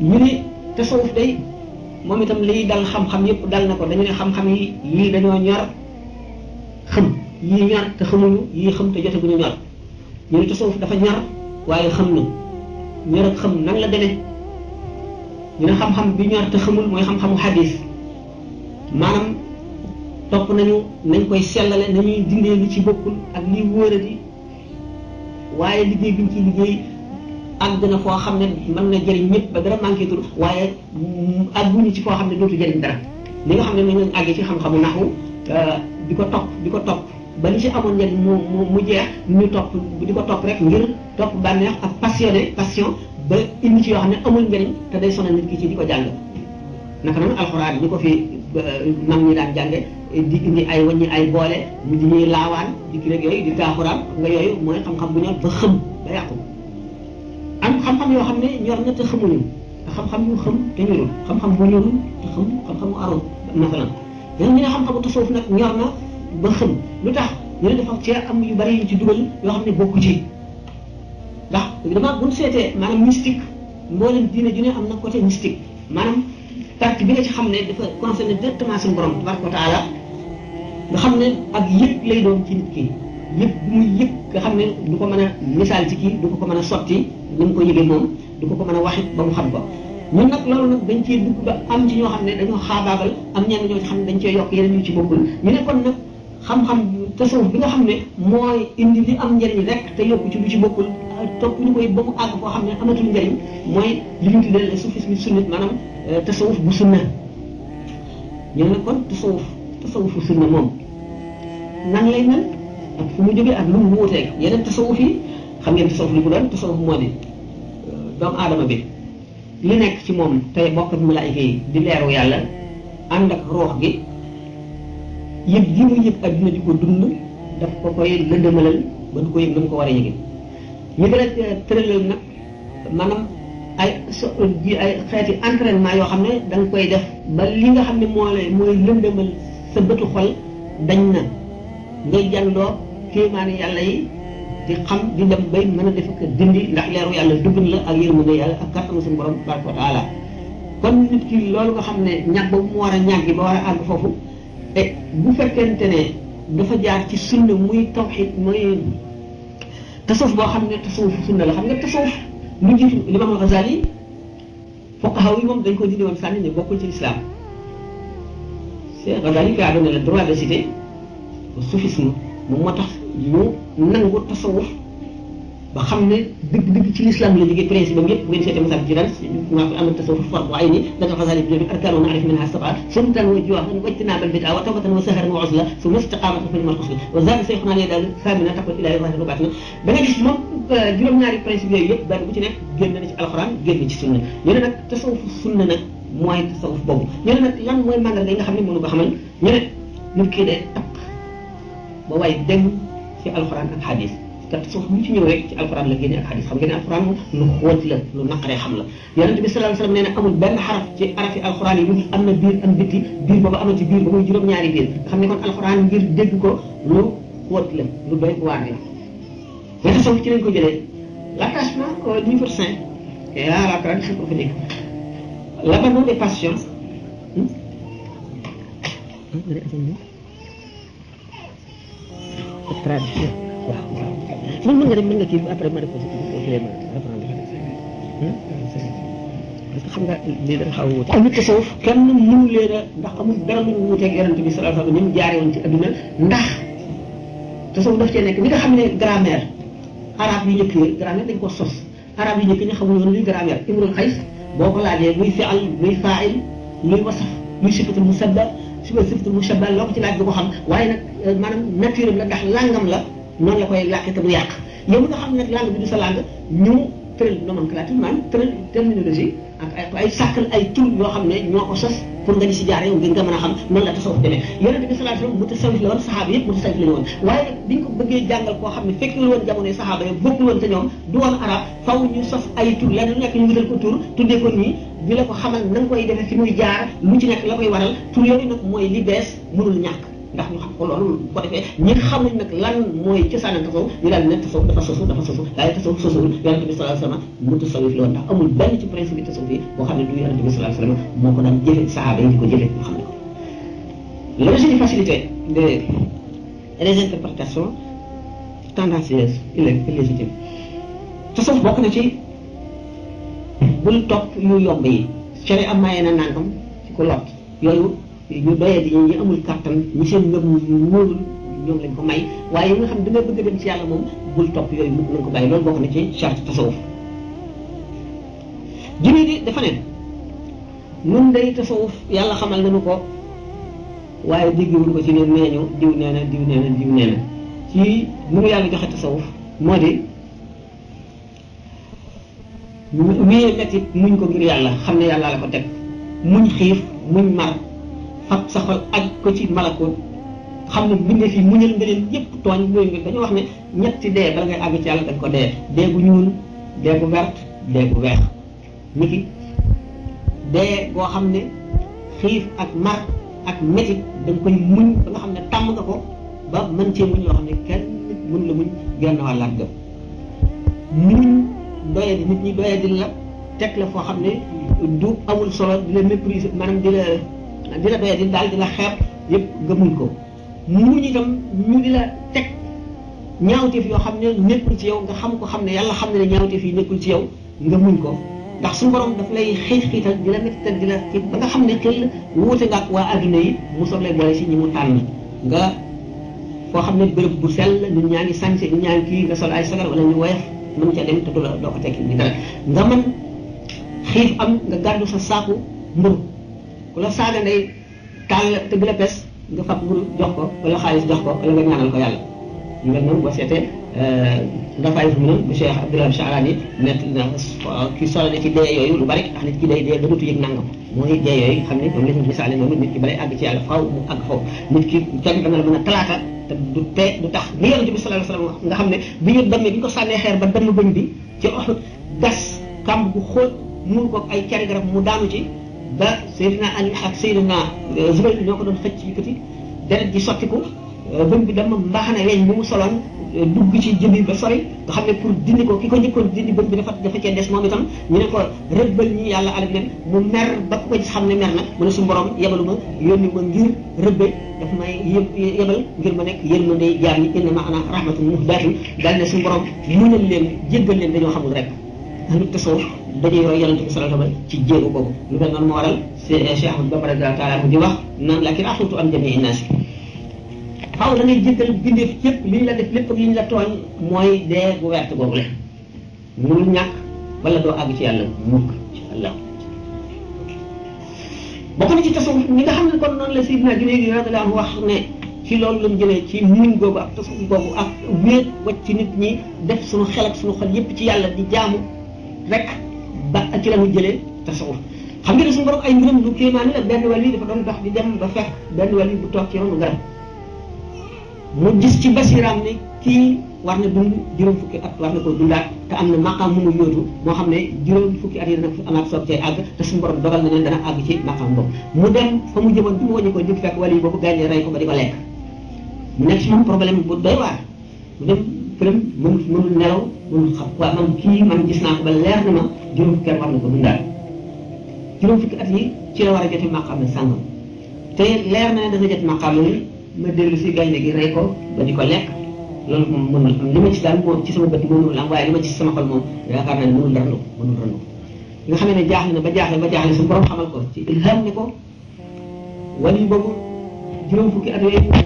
ñu ni tasawuf day moom itam liy dal xam-xam yëpp dal na ko dañu ne xam-xam yi yii dañoo ñor xam yii ñor te xamuñu yii xam te joteguñu ñor ñu ne tasawuf dafa ñor waaye xam na ñor ak xam nan la demee ñu ne xam-xam bi ñor te xamul mooy xam-xamu xadis maanaam topp nañu nañ koy sellale nañuy dindee li ci bokkul ak liy wóoradi waaye liggéey biñ ciy liggéey àgg na foo xam ne mën na jëriñ ñëpp ba dara manqué tul waaye àgguñu ci foo xam ne dootu jëriñ dara li nga xam ne nañ àggee ci xam-xamu naxu di ko topp ba li ci amoon njëriñ mu jeex ñu topp di ko topp rek ngir topp bànneex ak passion ba indi ci yoo xam ne amul njëriñ te day sonal nit ki ci di ko jàng naka noonu alxuraan ñi ko fi mag ñi daan jànge di indi ay wàññi ay boole mu di ñuy laawaan di ki rek yooyu di taaxuraan nga yooyu mooy xam-xam bu ñor ba xëm ba yàqu am xam-xam yoo xam ne ñor na te xamuñu te xam-xam yu xam te ñorul xam-xam bu ñorul te xam xam-xamu aroon masalan ñu ne xam-xamu tasawuf nag ñor na ba xëm lu tax ñu ne dafa cee am yu bari yu ci dugal yoo xam ne bokku ci ndax dama buñ seetee maanaam mystique mboolem diine ju ne am na côté mystique maanaam partie bi nga ci xam ne dafa concerné directement suñu borom tabaraka wa taala nga xam ne ak yëg lay doon ci nit ki yëg bu muy yëg nga xam ne du ko mën a misaal ci kii du ko mën a sotti ni mu ko yëgee moom du ko mën a waxit ba mu xam ko ñun nag loolu nag dañ cee dugg ba am ci ñoo xam ne dañoo xaabaabal am ñenn ñoo ci xam ne dañ cee yokk yeneen ñu ci bokkul ñu ne kon nag xam-xam tasawuf bi nga xam ne mooy indi li am njëriñ rek te yokku ci lu ci bokkul topp ñu koy ba mu àgg foo xam ne amatul njëriñ mooy li ñu tuddee soufisme sunnit maanaam tasawuf bu sunna ñu ne kon tasawufu sunna moom nan lay mel ak fu mu jógee ak lu mu wuuteeg yeneen tasawuf yi xam ngeen tasawuf li mu doon tasawuf moo di doomu aadama bi li nekk ci moom tey bokk ak malaayika yi di leeru yàlla ànd ak roox gi yëg gi mu yëg adduna di ko dund daf ko koy lëndëmalal ba du ko yëg na mu ko war a yëge ñu gën a tëralal nag maanaam ay xeeti entraînement yoo xam ne da nga koy def ba li nga xam ne mooy lëndëmal sa bëtu xol dañ na ngay jàndoo kéemaani yàlla yi di xam di dem bay mën a def ak dindi ndax leeru yàlla dugg la ak yërmande yàlla ak kàttanu suñu borom tabaraka wa taala kon nit ki loolu nga xam ne ñàkk boobu mu war a ñàggi ba war a àgg foofu te bu fekkente ne dafa jaar ci sunna muy tawxid muy tasawuf boo xam ne tasawuf sunna la xam nga tasawuf lu jiitu Imam Al-Ghazali fuqaha yi moom dañ ko dindi woon sànni ne bokkul ci l'islam c'est Ghazali qui a donné le droit de citer le soufisme moom moo tax ñu nangu tasawuf ba xam ne dëgg-dëgg ci l'islam la jógee principe am yëpp bu ngeen seetee masal jiran maa fi am na tasawuf fardu ayni dafa Ghazali bi arkaan wa naarif minha sab'a sumtan wa juwaahan wa ijtinaaban bid'a wa tawbatan wa sahran wa uzla summa istiqaamatan fa ni'mal usla wa zaada sayxunaa lii daal saamina taqwa ilaahi zaahiran wa baatina da nga gis moom juróom-ñaari principe yooyu yëpp benn bu ci nekk génn na ci alxuraan génn ci sunna ñu ne nag tasawuf sunna nag mooy tasawuf boobu ñu ne nag lan mooy màndarga yi nga xam ne mënu ko xamal ñu ne nit ki day taq ba waaye dem ci alxuraan ak xadis te tasawuf bu ci ñëw rek ci alxuraan la génne ak xadis xam ngeen ne alxuraan moom lu xóot la lu naqaree xam la yonent bi sallallahu alayhi wasallam nee na amul benn xaraf ci arafi alxuraan yi lu am na biir am bitti biir boobu am na ci biir ba muy juróom-ñaari biir nga xam ne kon alxuraan ngir dégg ko lu xóot la lu doy waar la mais tasawuf ci lañ ko jëlee l'attachement au livre saint et à la tradition prophétique l'abandon des passions tradition waaw mën nga dem mën nga kii après ma def ko vraiment reprendre parce que xam nga lii dafa xaw a wuute ahlu tasawuf kenn mënu leen a ndax amul dara lu ñu wuuteeg yonent bi sallallahu alayhi wa sallam ni mu jaaree woon ci adduna ndax tasawuf daf cee nekk ni nga xam ne grammaire arabe yu njëkk yi grammaire dañ ko sos arabe yu njëkk ñi xamuñu woon luy grammaire imrul xays boo ko laajee luy fi'al luy faa'il luy wasaf luy sifatul musabba sifatul mushabba loo ko ci laaj du ko xam waaye nag maanaam nature la ndax langam la noonu la koy làkk te du yàq yow nga xam ne nag langue bi du sa langue ñu tëral nomenclature maanaam tëral terminologie ak ay sàkkal ay tur yoo xam ne ñoo ko sos pour nga di si jaar yow nga mën a xam noonu la tasawuf demee yonente bi sallallahu alayhi wasallam mutasawwif la woon saxaaba yëpp mutasawwif la ñu woon waaye nag biñ ko bëggee jàngal koo xam ne fekkul woon jamonoy saxaaba yi bokkul woon te ñoom du woon arab faw ñu sos ay tur lenn lu nekk ñu wutal ko tur tuddee ko nii di la ko xamal na nga koy defee fi muy jaar lu ci nekk la koy waral tur yooyu nag mooy li bees mënul ñàkk ndax ñu xam ko loolu bu ko defee ñi xamuñ nag lan mooy cosaanal tasawuf ñu daal di ne tasawuf dafa sosu waaye tasawuf sosuwul yonente bi sallallahu alayhi wasallam mutasawwif la woon ndax amul benn ci principe tasawuf yi boo xam ne du yonente bi sallallahu alayhi wasallam moo ko daan jëfe sahaaba yi di ko jëfe ñu xam ne ko le régime de facilité des interprétations tendancieuses illégitimes tasawuf bokk na ci bul topp yu yomb yi cere am mayee na nangam ci ko lot yooyu ñu doyee di ñi amul kàttan ñi seen ngëm wóorul ñoom lañ ko may waaye yi nga xam da nga bëgg a dem ci yàlla moom bul topp yooyu mu nañ ko bàyyi loolu bokk na ci charte tasawuf junni di dafa ne nun day tasawuf yàlla xamal nañu ko waaye déggewuñ ko ci ne neeñu diw nee na diw nee na diw nee na ci nu mu yàlla joxe tasawuf moo di wéyee mettit muñ ko ngir yàlla xam ne yàlla la ko teg muñ xiif muñ mar fab sa xol aj ko ci malakoot xam ne mbindeef yi muñal nga leen yëpp tooñ yooyu nga dañoo wax ne ñetti dee bala ngay àgg ci yàlla dañ ko dee gu ñuul dee gu vert dee gu weex niki dee goo xam ne xiif ak mar ak métit da nga koy muñ ba nga xam ne tàmm nga ko ba mën cee muñ loo xam ne kenn mën la muñ genn wàllaat ga muñ doye di nit ñi doye di la teg la foo xam ne du amul solo di la mépriser maanaam di la doye di daal di la xeeb yëpp nga muñ ko muñ itam ñu di la teg ñaawteef yoo xam ne nekkul ci yow nga xam ko xam ne yàlla xam ne ne ñaawteef yi nekkul ci yow nga muñ ko ndax suñu borom daf lay xiital di la mettital di la ba nga xam ne xel wuute nga ak waa adduna yi mu soog lay boole si ñi mu tànn nga foo xam ne béréb bu sell nit ñaa ngi sañse nit ñaa ngi kii nga sol ay sagar wala ñu woyof mën ca dem te du la doo ko tekki bi dara nga mën xiif am nga gàddu sa saaku mburu ku la saaga ndey taal te bi la pes nga fab mburu jox ko wala xaalis jox ko wala nga ñaanal ko yàlla ñu mel noonu boo seetee dafay fu mu noonu bu Cheikh Abdoulaye Charani nett na kii solo na ci dee yooyu lu bari ndax nit ki day dee dootu yëg nangam mooy dee yooyu xam ne ñoom la ñu misaale noonu nit ki balay àgg ci yàlla faaw mu àgg foofu nit ki kenn dana la mën a talaata te du tax ni yonent bi sallallahu alayhi wasallam nga xam ne bi ñu demee bi ñu ko sànnee xeer ba damm bëñ bi ci Uhud gas kàmb bu xóot muur ko ay cari garab mu daanu ci ba Seydina Ali ak Seydina Zubayr ñoo ko doon xëcc yëkkati deret ji sottiku bëñ bi dama mbaaxane weñ bu mu soloon dugg ci jëbi ba sori nga xam ne pour dindi ko ki ko njëkkoon dindi bëñ bi dafa cee des moom itam ñu ne ko rëbbal ñi yàlla alak leen mu mer ba ku ko gis xam ne mer na mu ne suñu borom yebalu ma yónni ma ngir rëbbe daf may yebal ngir ma nekk yërmande jaam ñi inna ma ana rahmatun muhdatun daal ne suñu borom muñal leen jéggal leen dañoo xamul rek ahlu tasawuf dañuy roy yonent bi sallallahu alayhi wasallam ci jéego boobu lu mel noonu moo waral Cheikh Ahmad Bamba radiyallahu ta'ala di wax naan lakin axlutu an jamii naasi faaw da ngay jéggal bindeef yëpp li ñu la def lépp ak li ñu la tooñ mooy dee bu wert boobu la mënul ñàkk wala doo àgg ci yàlla mukk ci Allah bokk na ci tasawuf ñi nga xam ne kon noonu la Sayyidina Junayd radiyallahu anhu wax ne ci loolu lañ jëlee ci muñ googu ak tasawuf boobu ak wéet wacc ci nit ñi def suñu xel ak suñu xol yëpp ci yàlla di jaamu rek ba ci la ñu jëlee tasawuf xam nga ne suñu borom ay mbiram lu kéemaane la benn wàll yi dafa doon dox di dem ba fekk benn wàll yi bu toog ci ronu garab mu gis ci basiraam ne kii war na dund juróom fukki at war na ko dundaat te am na maqaam mu yóotu moo xam ne juróom fukki at yi dana amaat soog cay àgg te suñu borom dogal na ne dana àgg ci maqaam boobu mu dem fa mu jëmoon bi mu wàññi ko jëm fekk wàll yi boobu gaañee rey ko ba di ko lekk mu nekk ci moom problème bu doy waar mu dem këram mënul nelaw mënul xam waaw man kii man gis naa ko ba leer na ma juróom fukki at war na ko dundaat juróom fukki at yi ci la war a joti maqaam ne sàngam te leer na ne dana jot maqaam ni ma dellu si gaynde gi rey ko ba di ko lekk loolu moom mënul am li ma ci daal moom ci sama bët mënul am waaye li ma ci sama xol moom yaakaar naa ne mënul randu nga xam ne jaaxle na ba jaaxle suñu borom xamal ko ci ilham ne ko wali boobu juróom fukki at yooyu dana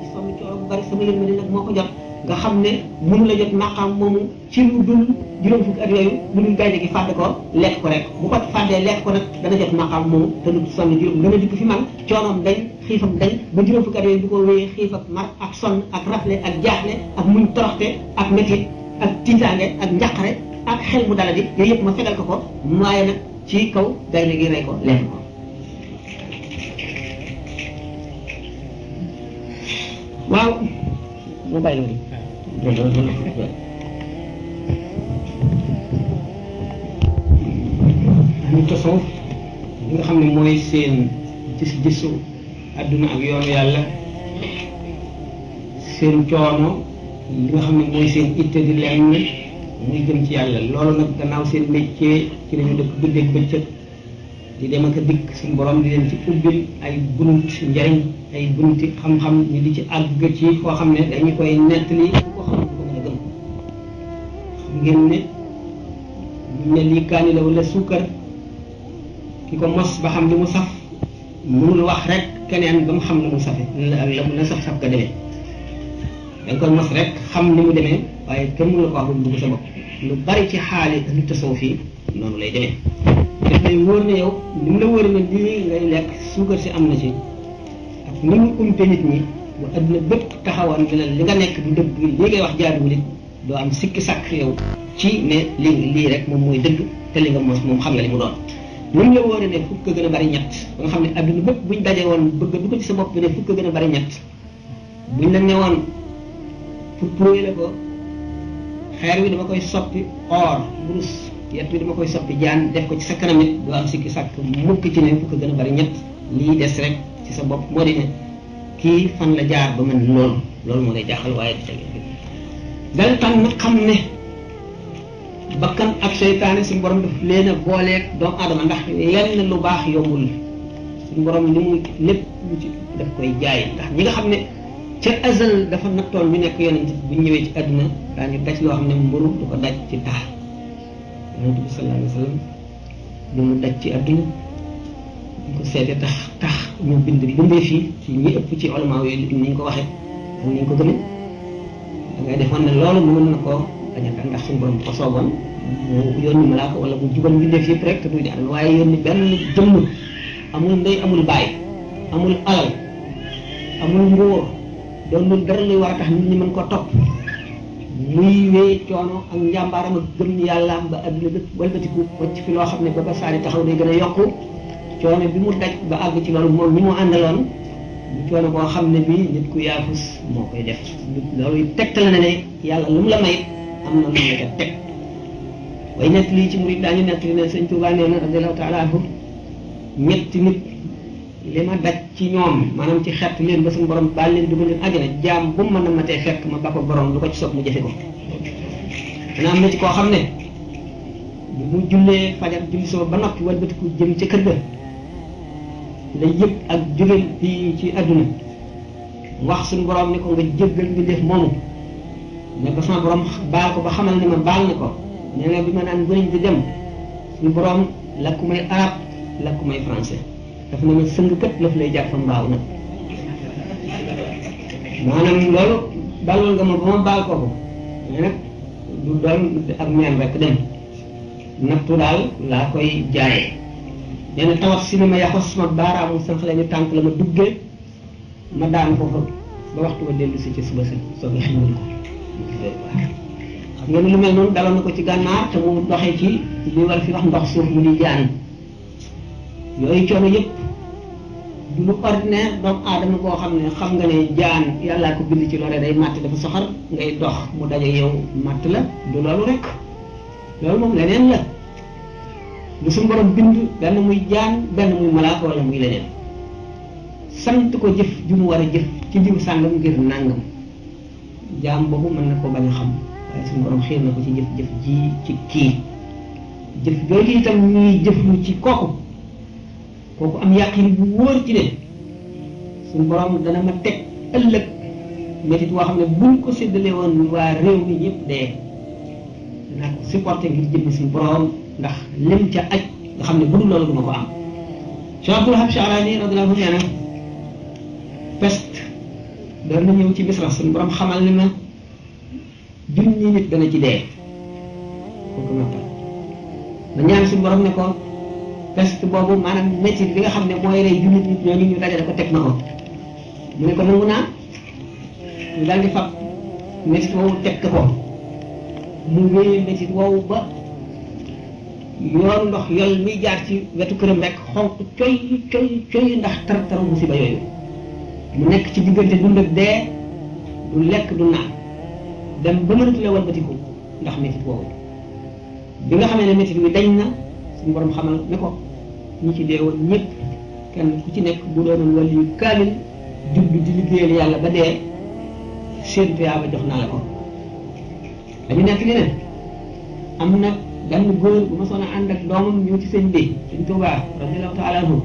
ci sonn coono bu bari sama yërmande nag moo ko jot nga xam ne mënu la jot maqaam moomu ci lu dul juróom fukki at yooyu lu dul gaynde gi fàtte ko lekk ko rek bu ko fàddee lekk ko nag dana jot maqaam moomu te du sonn juróom dana dikk fi man coonoom dañ xiifam dañ ba juróom fukki at yooyu du ko wéyee xiif ak mar ak sonn ak rafle ak jaaxle ak muñ toroxte ak métit ak tiitaange ak njàqare ak xel mu daladi yooyu yëpp ma fegal ko ko maaye nag ci kaw gaynde gi rey ko lekk ko waaw mu bàyyi loolu ñu tasawuf li nga xam ne mooy seen gis-gisu adduna ak yoonu yàlla seen coono li nga xam ne mooy seen itte di lenn muy jëm ci yàlla loolu nag gannaaw seen métier ci lañu dëkk guddeeg bëccëg di dem ak a dikk suñu borom di leen ci ubbil ay bunt njariñ ay bunti xam-xam ñu di ci àgg ci foo xam ne dañu koy nettali ku ko xam du ko mën a gëm xam ngeen ne ñu ne lii kaani la wala suukar ki ko mos ba xam li mu saf mënul wax rek keneen ba mu xam li mu safe la mu na saf ka demee dañ koy mos rek xam ni mu demee waaye kenn mënu la ko wax ba mu dugg sa bopp lu bari ci xaali lu tasawuf yi noonu lay demee daf lay wóor ne yow li mu la wóor ne lii ngay lekk suukar si am na ci ak ni mu umpe nit ñi bu adduna bépp taxawoon ne la li nga nekk du dëgg lii ngay wax jaaduwul it doo am sikki sàkk yow ci ne lii rek moom mooy dëgg te li nga mos moom xam nga li mu doon lu mu la wóor ne fukk a gën a bari ñett ba nga xam ne adduna bépp buñ daje woon bëgg du ko ci sa bopp bi ne fukk a gën a bari ñett buñ la newoon pour prouver la ko xeer wi dama koy soppi or burus yet wi dama koy soppi jaan def ko ci sa kanam it doo am sikki sàkk mukk ci ne fukk a gën a bari ñett lii des rek ci sa bopp moo di ne kii fan la jaar ba mën loolu moo lay jaaxal waaye du tege dal tan nag xam ne bakkan ak seytaane suñu borom daf leen a booleeg doomu aadama ndax lenn lu baax yombul suñu borom li mu lépp lu ci daf koy jaay ndax ñi nga xam ne ca azal dafa nattoon ñu nekk yonent bu ñu ñëwee ci àdduna daañu daj loo xam ne mburu du ko daj ci taal yonent bi sallallahu alayhi wa sallam li mu daj ci àdduna ñu ko seetee tax ñu bindee fii ci ñi ëpp ci ulama yi ni ñu ko waxee ak ni ñu ko gëmee da ngay defoon ne loolu mënoon na koo dañaka ndax suñu borom ko soogoon mu yónni malaaka wala mu jubal mbindeef yëpp rek te duy di ànd waaye yónni benn jëmm amul ndey amul baay amul alal amul nguur doonul dara luy war a tax nit ñi mën ko topp muy wee coono ak njàmbaaram ak gëm yàllaam ba adduna bépp walbatiku wacc fi loo xam ne ba ba saari taxaw day gën a yokku coono bi mu daj ba àgg ci loolu moom ñi mu àndaloon bu coono boo xam ne bii nit ku yaafus moo koy def loolu tegtal na ne yàlla lu mu la may am na lu mu la ca teg way nett lii ci murid daañu nett li ne sëñ Tuubaa nee na radiallahu taala anhu ñetti nit li ma daj ci ñoom maanaam ci xett leen ba suñu borom baal leen dugal leen àjjana jaam bu mu mën a matee fekk ma ba ko borom lu ko ci soog mu jëfe ko dana am na ci koo xam ne bu mu jullee fajar julli soo ba noppi walbatiku jëm ca kër ga la yëg ak jóge fii ci àdduna wax suñu borom ni ko nga jéggal bi def moomu ne ko sama borom baal ko ba xamal ni ma baal ni ko nee na bi ma naan bëriñ di dem suñu borom lakku may arab lakku may français daf na ma sëng kët laf lay jàpp fa mbaaw nag maanaam loolu dalal nga ma ba ma baal ko mais nag du doon ak meen rek dem nattu daal laa koy jaayee nee na tawat si ne ma yaxos sama baaraamu sànq la ñu tànk la ma duggee ma daan foofu ba waxtu ba dellu si ci suba si soog a xiwul ko xam nga ni lu mel noonu daloon na ko ci gànnaar te mu doxee ci li war fi wax ndox suuf mu di jaan yooyu coono yëpp du lu ordinaire doomu aadama boo xam ne xam nga ne jaan yàllaa ko bind ci loolee day màtt dafa soxar ngay dox mu daje yow màtt la du loolu rek loolu moom leneen la lu suñu borom bind benn muy jaan benn muy malaaka wala muy leneen sant ko jëf ju mu war a jëf ci diw sàngam ngir nàngam jaam boobu mën na ko bañ a xam waaye suñu borom xiir na ko ci jëf ji ci kii jëf jooju itam ñuy jëflu ci kooku am yàqin bu wóor ci ne suñu borom dana ma teg ëllëg métit woo xam ne buñ ko séddale woon waa réew mi ñëpp dee danaa ko supporté ngir jëmmi suñu borom ndax lim ca aj nga xam ne bu dul loolu du ma ko am. Cheikh Abdul Wahab Sha'rani radiyallahu anhu nee na peste doon na ñëw ci Misra suñu borom xamal ni ma junni nit dana ci dee kooku ma ñaan suñu borom ne ko peste boobu maanaam métit bi nga xam ne mooy rey junni nit ñooñu ñu dajale ko teg ma ko mu ne ko nangu naa ñu daal di fab métit woowu teg ko mu wéyee métit woowu ba yoon ndox yol muy jaar ci wetu këram rek xonq coy ndax tar musiba yooyu mu nekk ci diggante dund ak dee du lekk du naan dem ba mënatu la walbatiku ndax métit woowu bi nga xamee ne métit wi dañ na suñu borom xamal ne ko ñi ci dee woon ñëpp kenn ku ci nekk bu doonoon wàllu yu kaamil jublu di liggéeyal yàlla ba dee seen tuyaaba jox naa la ko dañu nekk li ne am na benn góor bu ma soon a ànd ak doomam ñëw ci sëñ bi sëñ Tuubaa radiyallahu taala anhu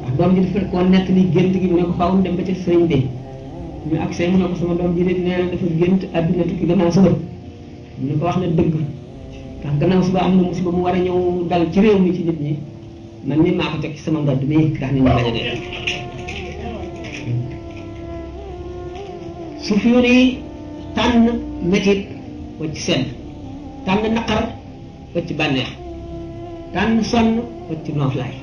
ndax doom ji dafa fekkoon nekk ni gént gi mu ne ko faaw dem ba ca sëñ bi ñu ak sëñ mu ne ko sama doom ji de nee na dafa gént àdduna tukki gannaaw suba mu ne ko wax na dëgg ndax gannaaw suba am na musiba mu war a ñëw dal ci réew mi ci nit ñi man ni maa ko teg ci sama ndodd mi ndax nit ñi bañ a dee su fi yore tànn métit wacc sedd tànn naqar wacc bànneex tànn sonn wacc nooflaay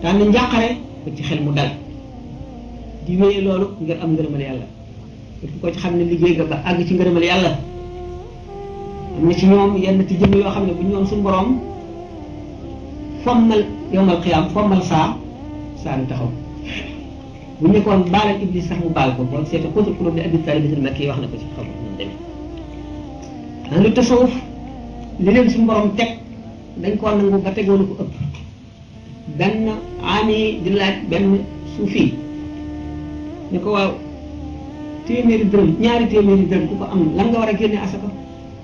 tànn njàqare wacc xel mu dal di wéye loolu ngir am ngërëmal yàlla képp ko ci xam ne liggéey nga ba àgg ci ngërëmal yàlla am na ci ñoom yenn ci jëm yoo xam ne bu ñu ñoom suñu borom fommal yowmal xiyaam fommal saa ni taxaw bu ñu nekkoon baalal iblis sax mu baal ko boo seete xóotul xulóom ne Abi Taalib Makki wax na ko ci xam ñu demee lu tasawuf li leen suñu borom teg dañ koo nangu ba tegoonu ko ëpp benn aami di laaj benn suufi ñu ko waaw téeméeri dërëm ñaari téeméeri dërëm ku ko am lan nga war a génne asaka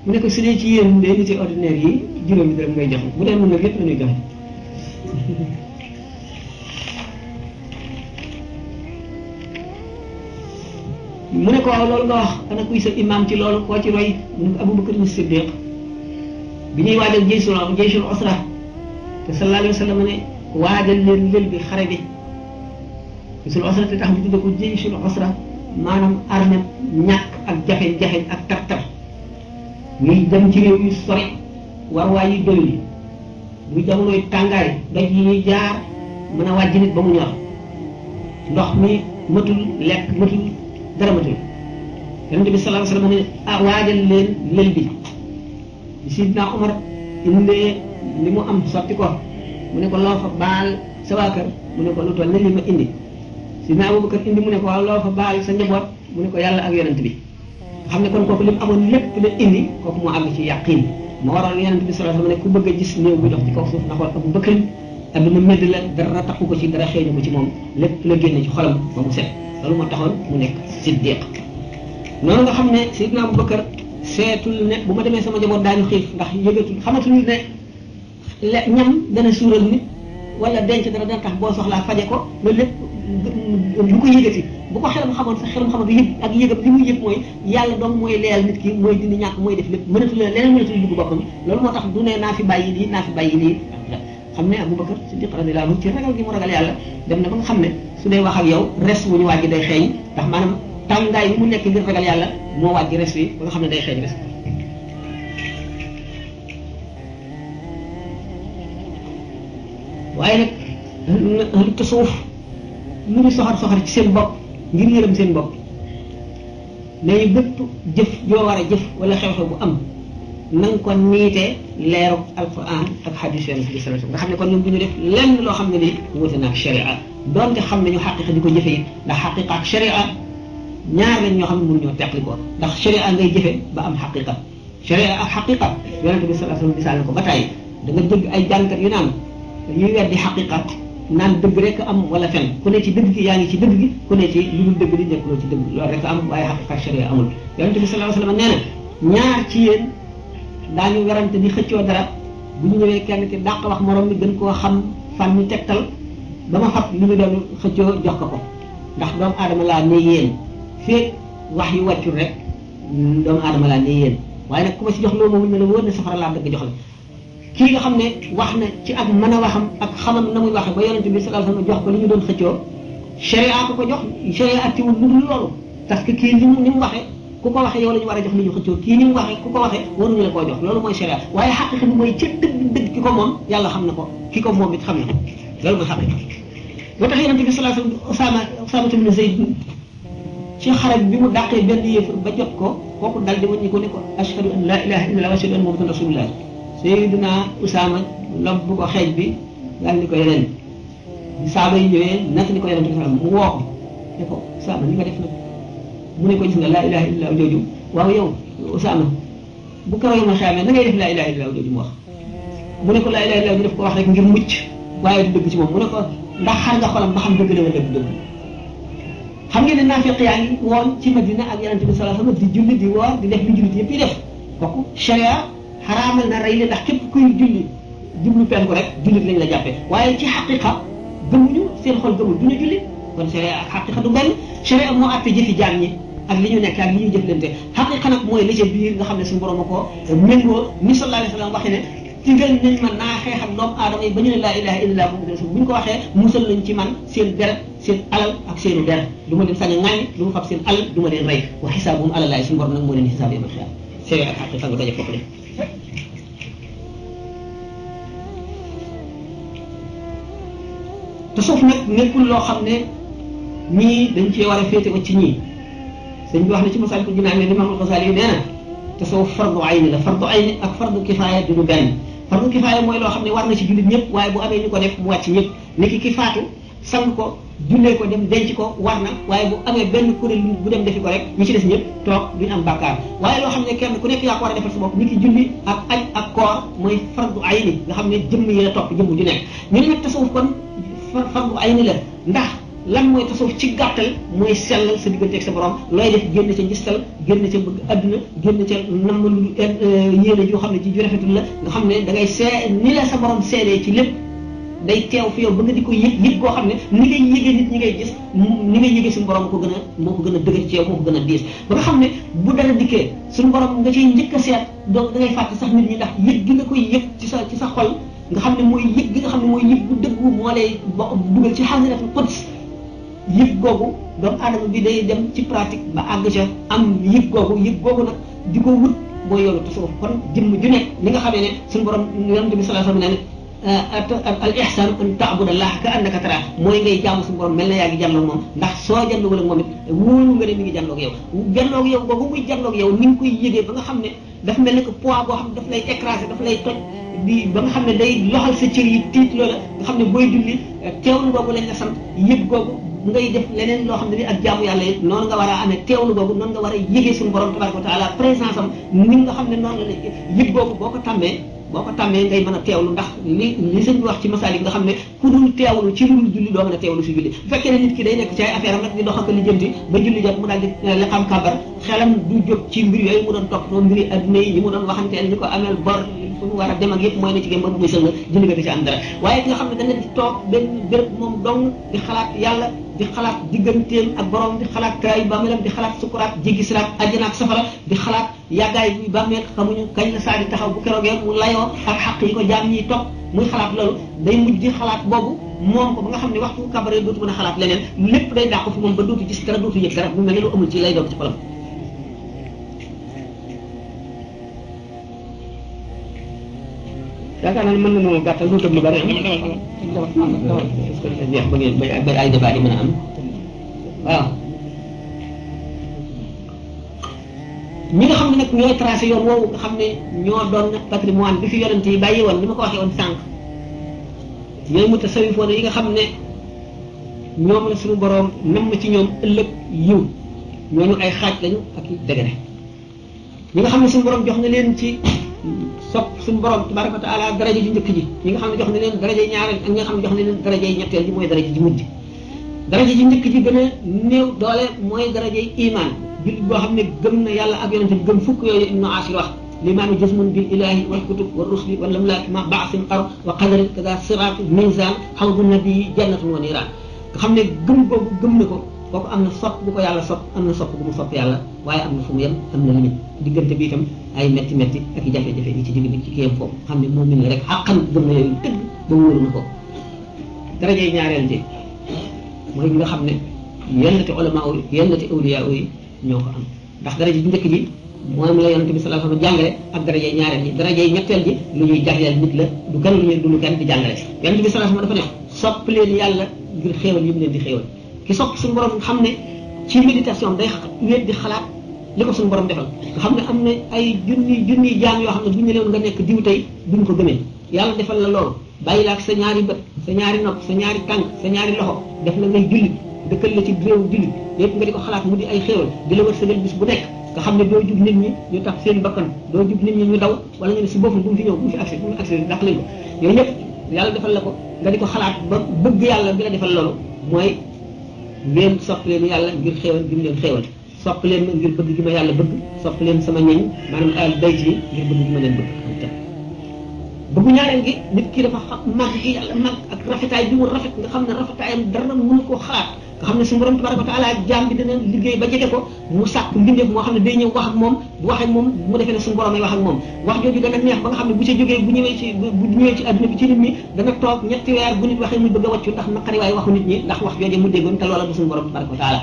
mu ne ko su dee ci yéen les nit ordinaire yi juróomi dërëm ngay joxe bu dee mën nag lépp la ñuy joxe mu ne ko waaw loolu nga wax ana kuy sa imam ci loolu koo ci roy mu ne ko Abubakar Siddiq bi ñuy waajal jaysul usra te sallallahu alayhi wa sallam ne waajal leen lël bi xare bi jaysul usra te tax ñu tudde ko jaysul usra maanaam armée ñàkk ak jafe-jafe ak tar-tar ñuy dem ci réew yu sori warwaay yi doy muy jamonoy tàngaay doj yi ñuy jaar mën a wàjj nit ba mu ñor ndox mi matul lekk matul dara matul yonent bi sallallahu alayhi wa sallam ne waajal leen lël bi Sidna Umar indee li mu am sotti ko mu ne ko loo fa baal sa waa kër mu ne ko lu toll ne li ma indi Sidna Abubakar indi mu ne ko waaw loo fa baal sa njaboot mu ne ko yàlla ak yonent bi nga xam ne kon kooku li mu amoon lépp la indi kooku moo àgg ci yàqiin moo waral yonent bi sallallahu alayhi wa sallam ne ku bëgg a gis néew bi dox ci kaw suuf na xool Abubakar adduna medd la dara taxu ko ci dara xeeñu ko ci moom lépp la génne ci xolam ba mu set loolu moo taxoon mu nekk siddiq noonu nga xam ne Sidna Abubakar seetul ne bu ma demee sama njaboot daañu xiif ndax yëgatul xamatul ne ñam dana suural nit wala denc dana tax boo soxlaa faje ko loolu lépp bu ko yëgati bu ko xelam xamoon sax xelam xamoon yëg ak yëgam li muy yëg mooy yàlla doom mooy leyal nit ki mooy dindi ñàkk mooy def lépp mënatul leneen mënatul dugg boppam loolu moo tax du ne naa fi bàyyi lii xam ne Abubakar Siddiq radiyallahu anhu ci ragal gi mu ragal yàlla dem na ba nga xam ne su dee wax ak yow res wu ñu wàjji day xeeñ ndax maanaam tàngaay bi mu nekk ngir ragal yàlla moo wàjji res wi ba nga xam ne day xeeñ res waaye nag lu tasawuf lu ñu soxar ci seen bopp ngir yërëm seen bopp léegi bépp jëf joo war a jëf wala xew-xew bu am na nga ko niitee leeru alquran ak hadis yonent bi sallallahu alayhi wasallam nga xam ne kon ñoom bu ñu def lenn loo xam ne ni wuute na ak sharia doonte xam nañu xaqiqa di ko jëfe it ndax xaqiqa ak sharia ñaar lañ ñoo xam ne mënuñoo teqli ko ndax sharia ngay jëfe ba am xaqiqa sharia ak xaqiqa yonent bi sallallahu alayhi wasallam misaal na ko ba tàyyi da nga dégg ay jàngkat yu naan ñuy weddi xaqiqa naan dëgg rek am wala fen ku ne ci dëgg gi yaa ngi ci dëgg gi ku ne ci lu dul dëgg di nekkuloo ci dëgg loolu rek am waaye xaqiqa ak sharia amul yonent bi sallallahu alayhi wasallam nee na ñaar ci yéen daañu werante di xëccoo dara bu ñu ñëwee kenn ki dàq wax morom mi gën koo xam fan ñu tegtal ba ma fab li ñu doon xëccoo jox ko ndax doomu aadama laa ne yéen feeg wax yu wàccul rek doomu aadama laa ne yéen waaye nag ku ma si jox loolu moom ne la wóor ne safara laa dëgg jox la kii nga xam ne wax na ci ak mën a waxam ak xamam na muy waxe ba yonente bi sallallahu alayhi wasallam jox ko li ñu doon xëccoo sharia ko jox sharia atiwul lu dul loolu parce que kii ni mu waxee ku ko waxee yow la ñu war a jox li ñu xëccoo kii ni mu waxee ku ko waxee waruñu la koo jox loolu mooy sharia waaye xaqiqa bi mooy ca dëgg ki ko moom yàlla xam na ko ki ko moom it xam na ko loolu mooy xaqiqa moo tax yonente bi sallallahu alayhi wasallam Usaama ibn Zayd ci xare bi mu dàqee benn yéefar ba jot ko kooku dal di wàññi ko ne ko ashhadu an la ilaha illallah wa ashhadu anna muhammadan rasulullah Seydina Usaama lob bu ko xeej bi daal di koy ren saaba yi ñëwee nak ni ko yonente bi sallallahu mu woo ko ne ko Usaama li nga def nag mu ne ko gis nga laa ilaha illallah jooju waaw yow Usaama bu keroog yow ma xamee da ngay def laa ilaha illallah jooju mu wax mu ne ko laa ilaha illallah ñu def ko wax rek ngir mucc waaye du dëgg ci moom mu ne ko ndax xar nga xolam ba xam dëgg la wala dëgg xam ngeen ne naafiq yaa ngi woon ci Madina ak yonente bi sallallahu alayhi wasallam di julli di woor di def li jullit yëpp yi def kooku sharia xaraamal na rey leen ndax képp kuy julli jublu penku rek jullit lañ la jàppee waaye ci xaqiqa gëmuñu seen xol gëmul duñu julli kon sharia ak xaqiqa du benn sharia moo àtte jëfi jaam ñi ak li ñu nekk ak li ñu jëflante xaqiqa nag mooy li ca biir nga xam ne suñu borom a ko méngoo ni sallallahu alayhi wasallam waxee ne digal nañ ma naa xeex ak doomu aadama yi ba ñu ne laa ilaha illallah muhammadu rasul bu ñu ko waxee musal nañ ci man seen deret seen alal ak seenu deret du ma leen sañ a ŋàññ du ma fab seen alal du ma leen rey wa xisaabuhum ala llahi suñu borom nag moo leen xisaab yama xiyaam sharia ak xaqiqa nga daje foofu de tasawuf nag nekkul loo xam ne ñii dañ cee war a féete ci ñii sëñ bi wax na ci Masaalikul Jinaan ne Imaam Al-Ghazali nee na tasawuf fardu ayni la fardu ayni ak fardu kifaaya du benn fardu kifaaya mooy loo xam ne war na ci jullit ñëpp waaye bu amee ñu ko def mu wàcc ñëpp niki ki faatu sang ko jullee ko dem denc ko war na waaye bu amee benn kuréel bu dem defi ko rek ñi ci des ñëpp toog duñu am bàkkaar waaye loo xam ne kenn ku nekk yaa ko war a defal sa bopp niki julli ak aj ak koor mooy fardu ayni nga xam ne jëmm yi la topp jëmm ju nekk ñu ne nag tasawuf kon fardu ayni la ndax lan mooy tasawuf ci gàttal mooy sellal sa diggante ak sa borom looy def génn ca ngistal génn ca bëgg adduna génn ca namm lu yéene joo xam ne ci ju rafetul la nga xam ne da ngay ni la sa borom seedee ci lépp day teew fi yow ba nga di ko yëg koo xam ne ni ngay yëgee nit ñi ngay gis ni ngay yëgee suñu borom moo ko gën a dëgër ci yow moo ko gën a diis ba nga xam ne bu dara dikkee suñu borom nga ciy njëkk a seet donc da ngay fàtte sax nit ñi ndax yëg gi nga koy yëg ci sa xol nga xam ne mooy yëg gi nga xam ne mooy yëg bu dëggu moo lay dugal ci xasiratul quds yëg googu doomu aadama bi day dem ci pratique ba àgg ca am yëg googu nag di ko wut mooy yoonu tasawuf kon jëmm ju nekk li nga xamee ne suñu borom yonent bi sallallahu alayhi wasallam ne al ihsan an ta'buda allah ka annaka tara mooy ngay jaamu suñu borom mel na yaa ngi jàlloog moom ndax soo jàlloog wala moom it wóolu nga ne mi ngi jàlloog yow jàlloog yow boobu muy jàlloog yow ni nga koy yëgee ba nga xam ne dafa mel ne que poids boo xam ne daf lay écraser daf lay toj di ba nga xam ne day loxal sa cër yi tiit loola nga xam ne booy julli teewlu googu lañ la sant yëg googu ngay def leneen loo xam ne ni ak jaamu yàlla yi noonu nga war a amee teewlu googu noonu nga war a yëgee suñu borom tabaraka wa taala présence am ni nga xam ne noonu la yëg googu boo ko tàmmee ngay mën a teewlu ndax li sëñ bi wax ci masaalik nga xam ne ku dul teewlu ci lu dul julli doo mën a teewlu si julli bu fekkee ne nit ki day nekk ci ay affaire am rek di dox ak li jëmti ba julli jot mu daal di liqaam kàbbar xelam du jóg ci mbir yooyu mu doon topp noonu mbiri adduna yi ñi mu doon waxanteel ñi ko ameel bor fu mu war a dem ak yëpp mooy ne ci gém ba muy sëlma julli nga di ci am dara waaye ki nga xam ne da nga di toog benn béréb moom dong di xalaat yàlla di xalaat digganteem ak borom di xalaat kaay bàmmeelam di xalaat sukuraat jéggi siraat àjjana ak safara di xalaat yàggaay buy bàmmeel xamuñu kañ la saa di taxaw bu keroogee mu layoo ak xaq yi ko jaam ñiy topp muy xalaat loolu day mujj di xalaat boobu moom ko ba nga xam ne waxtu kabare dootu mën a xalaat leneen lépp day dàqu fi moom ba dootu gis dara dootu yëg dara mu mel ne lu amul ci lay doog ci xolam yaakaar naa ne mën nañoo gàttal lu tëb lu bari neex ba ngeen bay ay débat yi mën a am waaw ñi nga xam ne nag ñooy tracé yoon woowu nga xam ne ñoo doon patrimoine bi fi yonent yi bàyyi woon ni ma ko waxee woon sànq ñooy mutasawifoon yi nga xam ne ñoom la suñu boroom nam ci ñoom ëllëg yiw ñooñu ay xaaj lañu ak degré ñi nga xam ne suñu boroom jox na leen ci sopp suñu borom tabaraka wa taala daraja ji njëkk ji ñi nga xam ne jox na leen daraja ñaareel ak ñi nga xam ne jox na leen daraja ñetteel ji mooy daraja ji mujj daraja ji njëkk ji gën a néew doole mooy daraja iman jullit boo xam ne gëm na yàlla ak yonente bi gëm fukk yooyu Ibnu Ashir wax limaanu jasmun bil ilahi wal kutub wa rusli wal amlaak ma baasin ar wa qadarin kada sirat mizan xawdu nabi jannatun wa niran nga xam ne gëm boobu gëm na ko kooku am na sopp bu ko yàlla sopp am na sopp bu mu sopp yàlla waaye am na fu mu yem am na limite diggante bi itam ay metti metti ak i jafe-jafe yi ci jóge bi ci kiyam foofu xam ne moom min la rek xaqan gëm na yooyu tëgg ba wóoru na ko darajey ñaareel ji mooy ñi nga xam ne yennati ulama yi yennati awliya yi ñoo ko am ndax daraje ji njëkk ji moom la yonent bi sallallahu alayhi wasallam jàngale ak darajey ñaareel ji darajey ñetteel ji lu ñuy jagleel nit la du kenn du lu kenn di jàngale yonent bi sallallahu alayhi wasallam dafa ne sopp leen yàlla ngir xéewal yi mu leen di xéewal ki sopp suñu borom xam ne ci méditation day wéet di xalaat li ko suñu borom defal nga xam ne am na ay junni jaam yoo xam ne bu ñu leen nga nekk diw tey duñ ko gëmee yàlla defal la loolu bàyyi la ak sa ñaari bët sa ñaari nopp sa ñaari tànk sa ñaari loxo def la ngay jullit dëkkal la ci réew jullit yépp nga di ko xalaat mu di ay xéewal di la wërsëgal bis bu nekk nga xam ne doo jug nit ñi ñu tax seen bakkan doo jug nit ñi ñu daw wala ñu ne si boppam bu mu fi ñëw bu mu fi accès ndax lañ ko yooyu yëpp yàlla defal la ko nga di ko xalaat ba bëgg yàlla bi la defal loolu mooy ngeen sopp leen yàlla ngir xéewal gi mu leen xéewal sopp leen ma ngir bëgg gi ma yàlla bëgg sopp leen sama ñeñ maanaam al bayt yi ngir bëgg gi ma leen bëgg bëggu ñaareel gi nit ki dafa màgg gi yàlla màgg ak rafetaay bi mu rafet nga xam ne rafetaayam dara mënu koo xalaat nga xam ne suñu borom tabaraka wa taala jaam bi dina liggéey ba jege ko mu sàkk mbindeef moo xam ne day ñëw wax ak moom bu waxee ak moom mu defee ne suñu borom ay wax ak moom wax jooju dana neex ba nga xam ne bu ca jógee bu ñëwee ci adduna bi ci nit ñi dana toog ñetti weer bu nit waxee muy bëgg a wàccu ndax naqari waaye waxu nit ñi ndax wax jooju mu déggoon te loola bu suñu borom tabaraka wa taala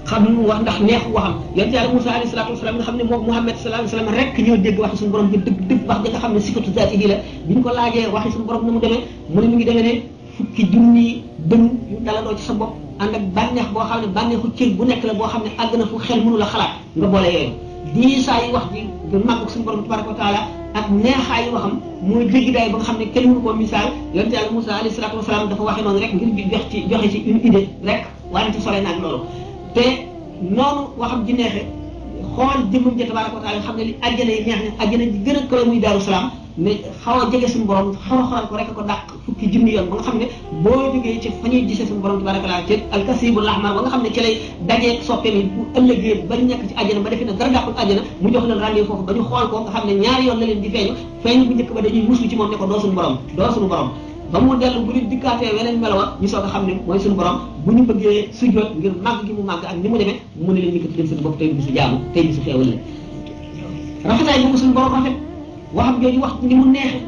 xam mu wax ndax neexu waxam yonent yàlla Musaa alayhi salaatu wasalaam nga xam ne moom Muhammad sallallahu alayhi wasallam rek ñoo dégg waxi suñu borom ji dëgg wax nga xam ne sifatu zaati gi la bi ñu ko laajee waxi suñu borom na mu demee mu ne mi ngi demee ne fukki junni dënn yu dalandoo ci sa bopp ànd ak bànneex boo xam ne bànneexu cër bu nekk la boo xam ne àgg na fu xel mënu la xalaat nga boole yooyu diisaa yi wax ji nga màgg suñu borom tabaraka wa taala ak neexaayu waxam mooy jéggi daay ba nga xam ne kenn mënu koo misaal yonent yàlla Musaa alayhi salaatu wasalaam dafa waxe noonu rek ngir joxe ci une idée rek waaye ci sore naag loolu te noonu waxam ji neexee xool jëmmam ja tabaraka wa taala xam ne li àjjana yi neex ne àjjana ji gën a kawe muy Daaru Salaam mais xaw a jege suñu borom xool ko rek ko dàq fukki junni yoon ba nga xam ne boo jógee ci fa ñuy gisee suñu borom tabaraka wa taala ci alkasibul ahmar ba nga xam ne ci lay dajee soppeem yi bu ëllëgee ba nekk ci àjjana ba defee ne dara dàqul àjjana mu jox leen rendez-vous foofu ba ñu xool ko nga xam ne ñaari yoon la leen di feeñu bu njëkk ba dañuy muslu ci moom ne ko doo suñu borom ba mu dellu bu ñu dikkaatee weneen melowa ñu soog a xam ne mooy suñu borom bu ñu bëggee sujjoot ngir màgg gi mu màgg ak ni mu demee mu ne leen yëkkati leen seen bopp tey bisu jaamu tey bisu xeewal la rafetaay bi ko suñu borom rafet waxam jooju wax ni mu neexe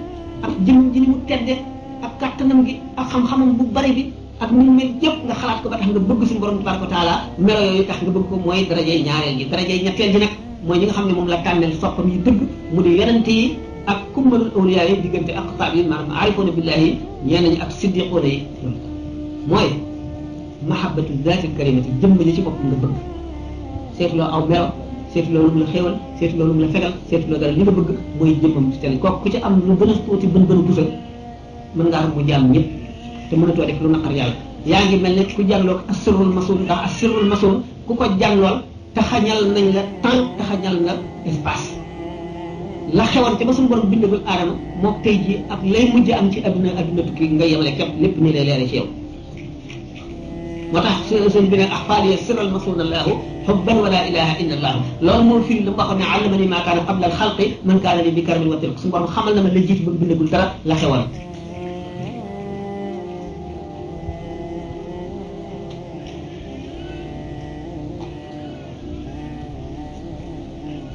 ak jëm ji ni mu tedde ak kàttanam gi ak xam-xamam bu bari bi ak ni mu mel yëpp nga xalaat ko ba tax nga bëgg suñu borom tabaraka wa taala melo yooyu tax nga bëgg ko mooy darajey ñaareel gi darajey ñetteel ji nag mooy ñi nga xam ne moom la tànneel soppam yi dëgg mu di yonente yi ak kummalul awliya yi diggante ak xataab yi maanaam aarifoona billahi ñeneen ñi ak siddiqoona yi mooy mahabbatu zaatil karimati jëmm ji ci bopp nga bëgg seetloo aw melo seetloo lu mu la xéewal seetloo lu mu la fegal seetloo dara li nga bëgg mooy jëmmam ci tele kooku ku ci am lu gën a tuuti bën pusa mën ngaa xam mu jaam ñëpp te mënatoo def lu naqar yàlla yaa ngi mel ne ku jàngloo asirrul masul ndax asirrul masul ku ko jànlool taxañal nañ la temps taxañal nga espace la xewoon te ba suñu borom bindagul aadama moo tey ji ak lay mujj am ci adduna tukki nga yemale képp lépp nii lay leere ci yow moo tax sëñ bi ne axfaaliya sirral masul allahu xubban wa laa ilaha illa allah loolu moo firi la waxoon ne allamani maa kaana qabla alxalqi man kaana li bi karamin wa tilk suñu borom xamal na ma la jiitu ba bindagul dara la xewoon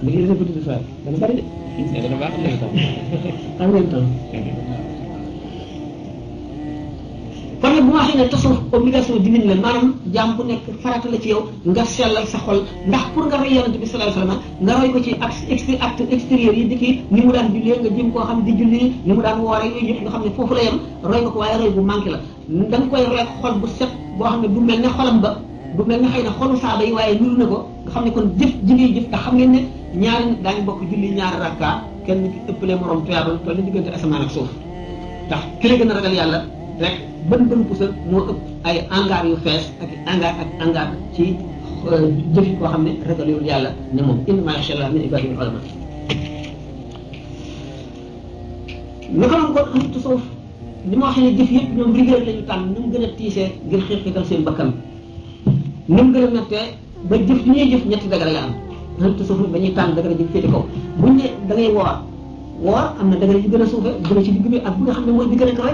léegi dafa tudd saa dana bari de. dana baax en même temps. en même temps. kon nag bu ma waxee ne tasawuf obligation divine la maanaam jaam bu nekk farata la ci yow nga sellal sa xol ndax pour nga roy yonent bi sallallahu alayhi wasallam nga roy ko ci acte extérieur yi di kii ni mu daan jullee nga jëm koo xam di julli ni mu daan woore yooyu yëpp nga xam ne foofu la yem roy nga ko waaye roy bu manqué la da nga koy roy xol bu set boo xam ne du mel ne xolam ba du mel ne xëy na xolu saaba yi waaye nuru na ko nga xam ne kon jëf ji ngay jëf ndax xam ngeen ne ñaari nit daañu bokk julli ñaari rakka kenn ki ëppalee morom tuyaabal toll ni diggante asamaan ak suuf ndax ki la gën a ragal yàlla rek bën pusa moo ëpp ay angaar yu fees ak angaar ci jëfi koo xam ne ragalul yàlla ne moom innamaa yaxsha llaaha min ibaadihi l-ulamaa naka noonu kon am tasawuf ni ma waxee ne jëf yëpp ñoom rigueur lañu tànn ni mu gën a tiisee ngir xiirtal seen bakkan ni mu gën a mettee ba jëf li ñuy jëf ñetti dagara la am am tasawuf dañuy tànn dagara ji féete kaw buñ ne da ngay woor am na dagara yu gën a suufe gën a ci digg bi ak bu nga xam ne mooy bi gën a kawe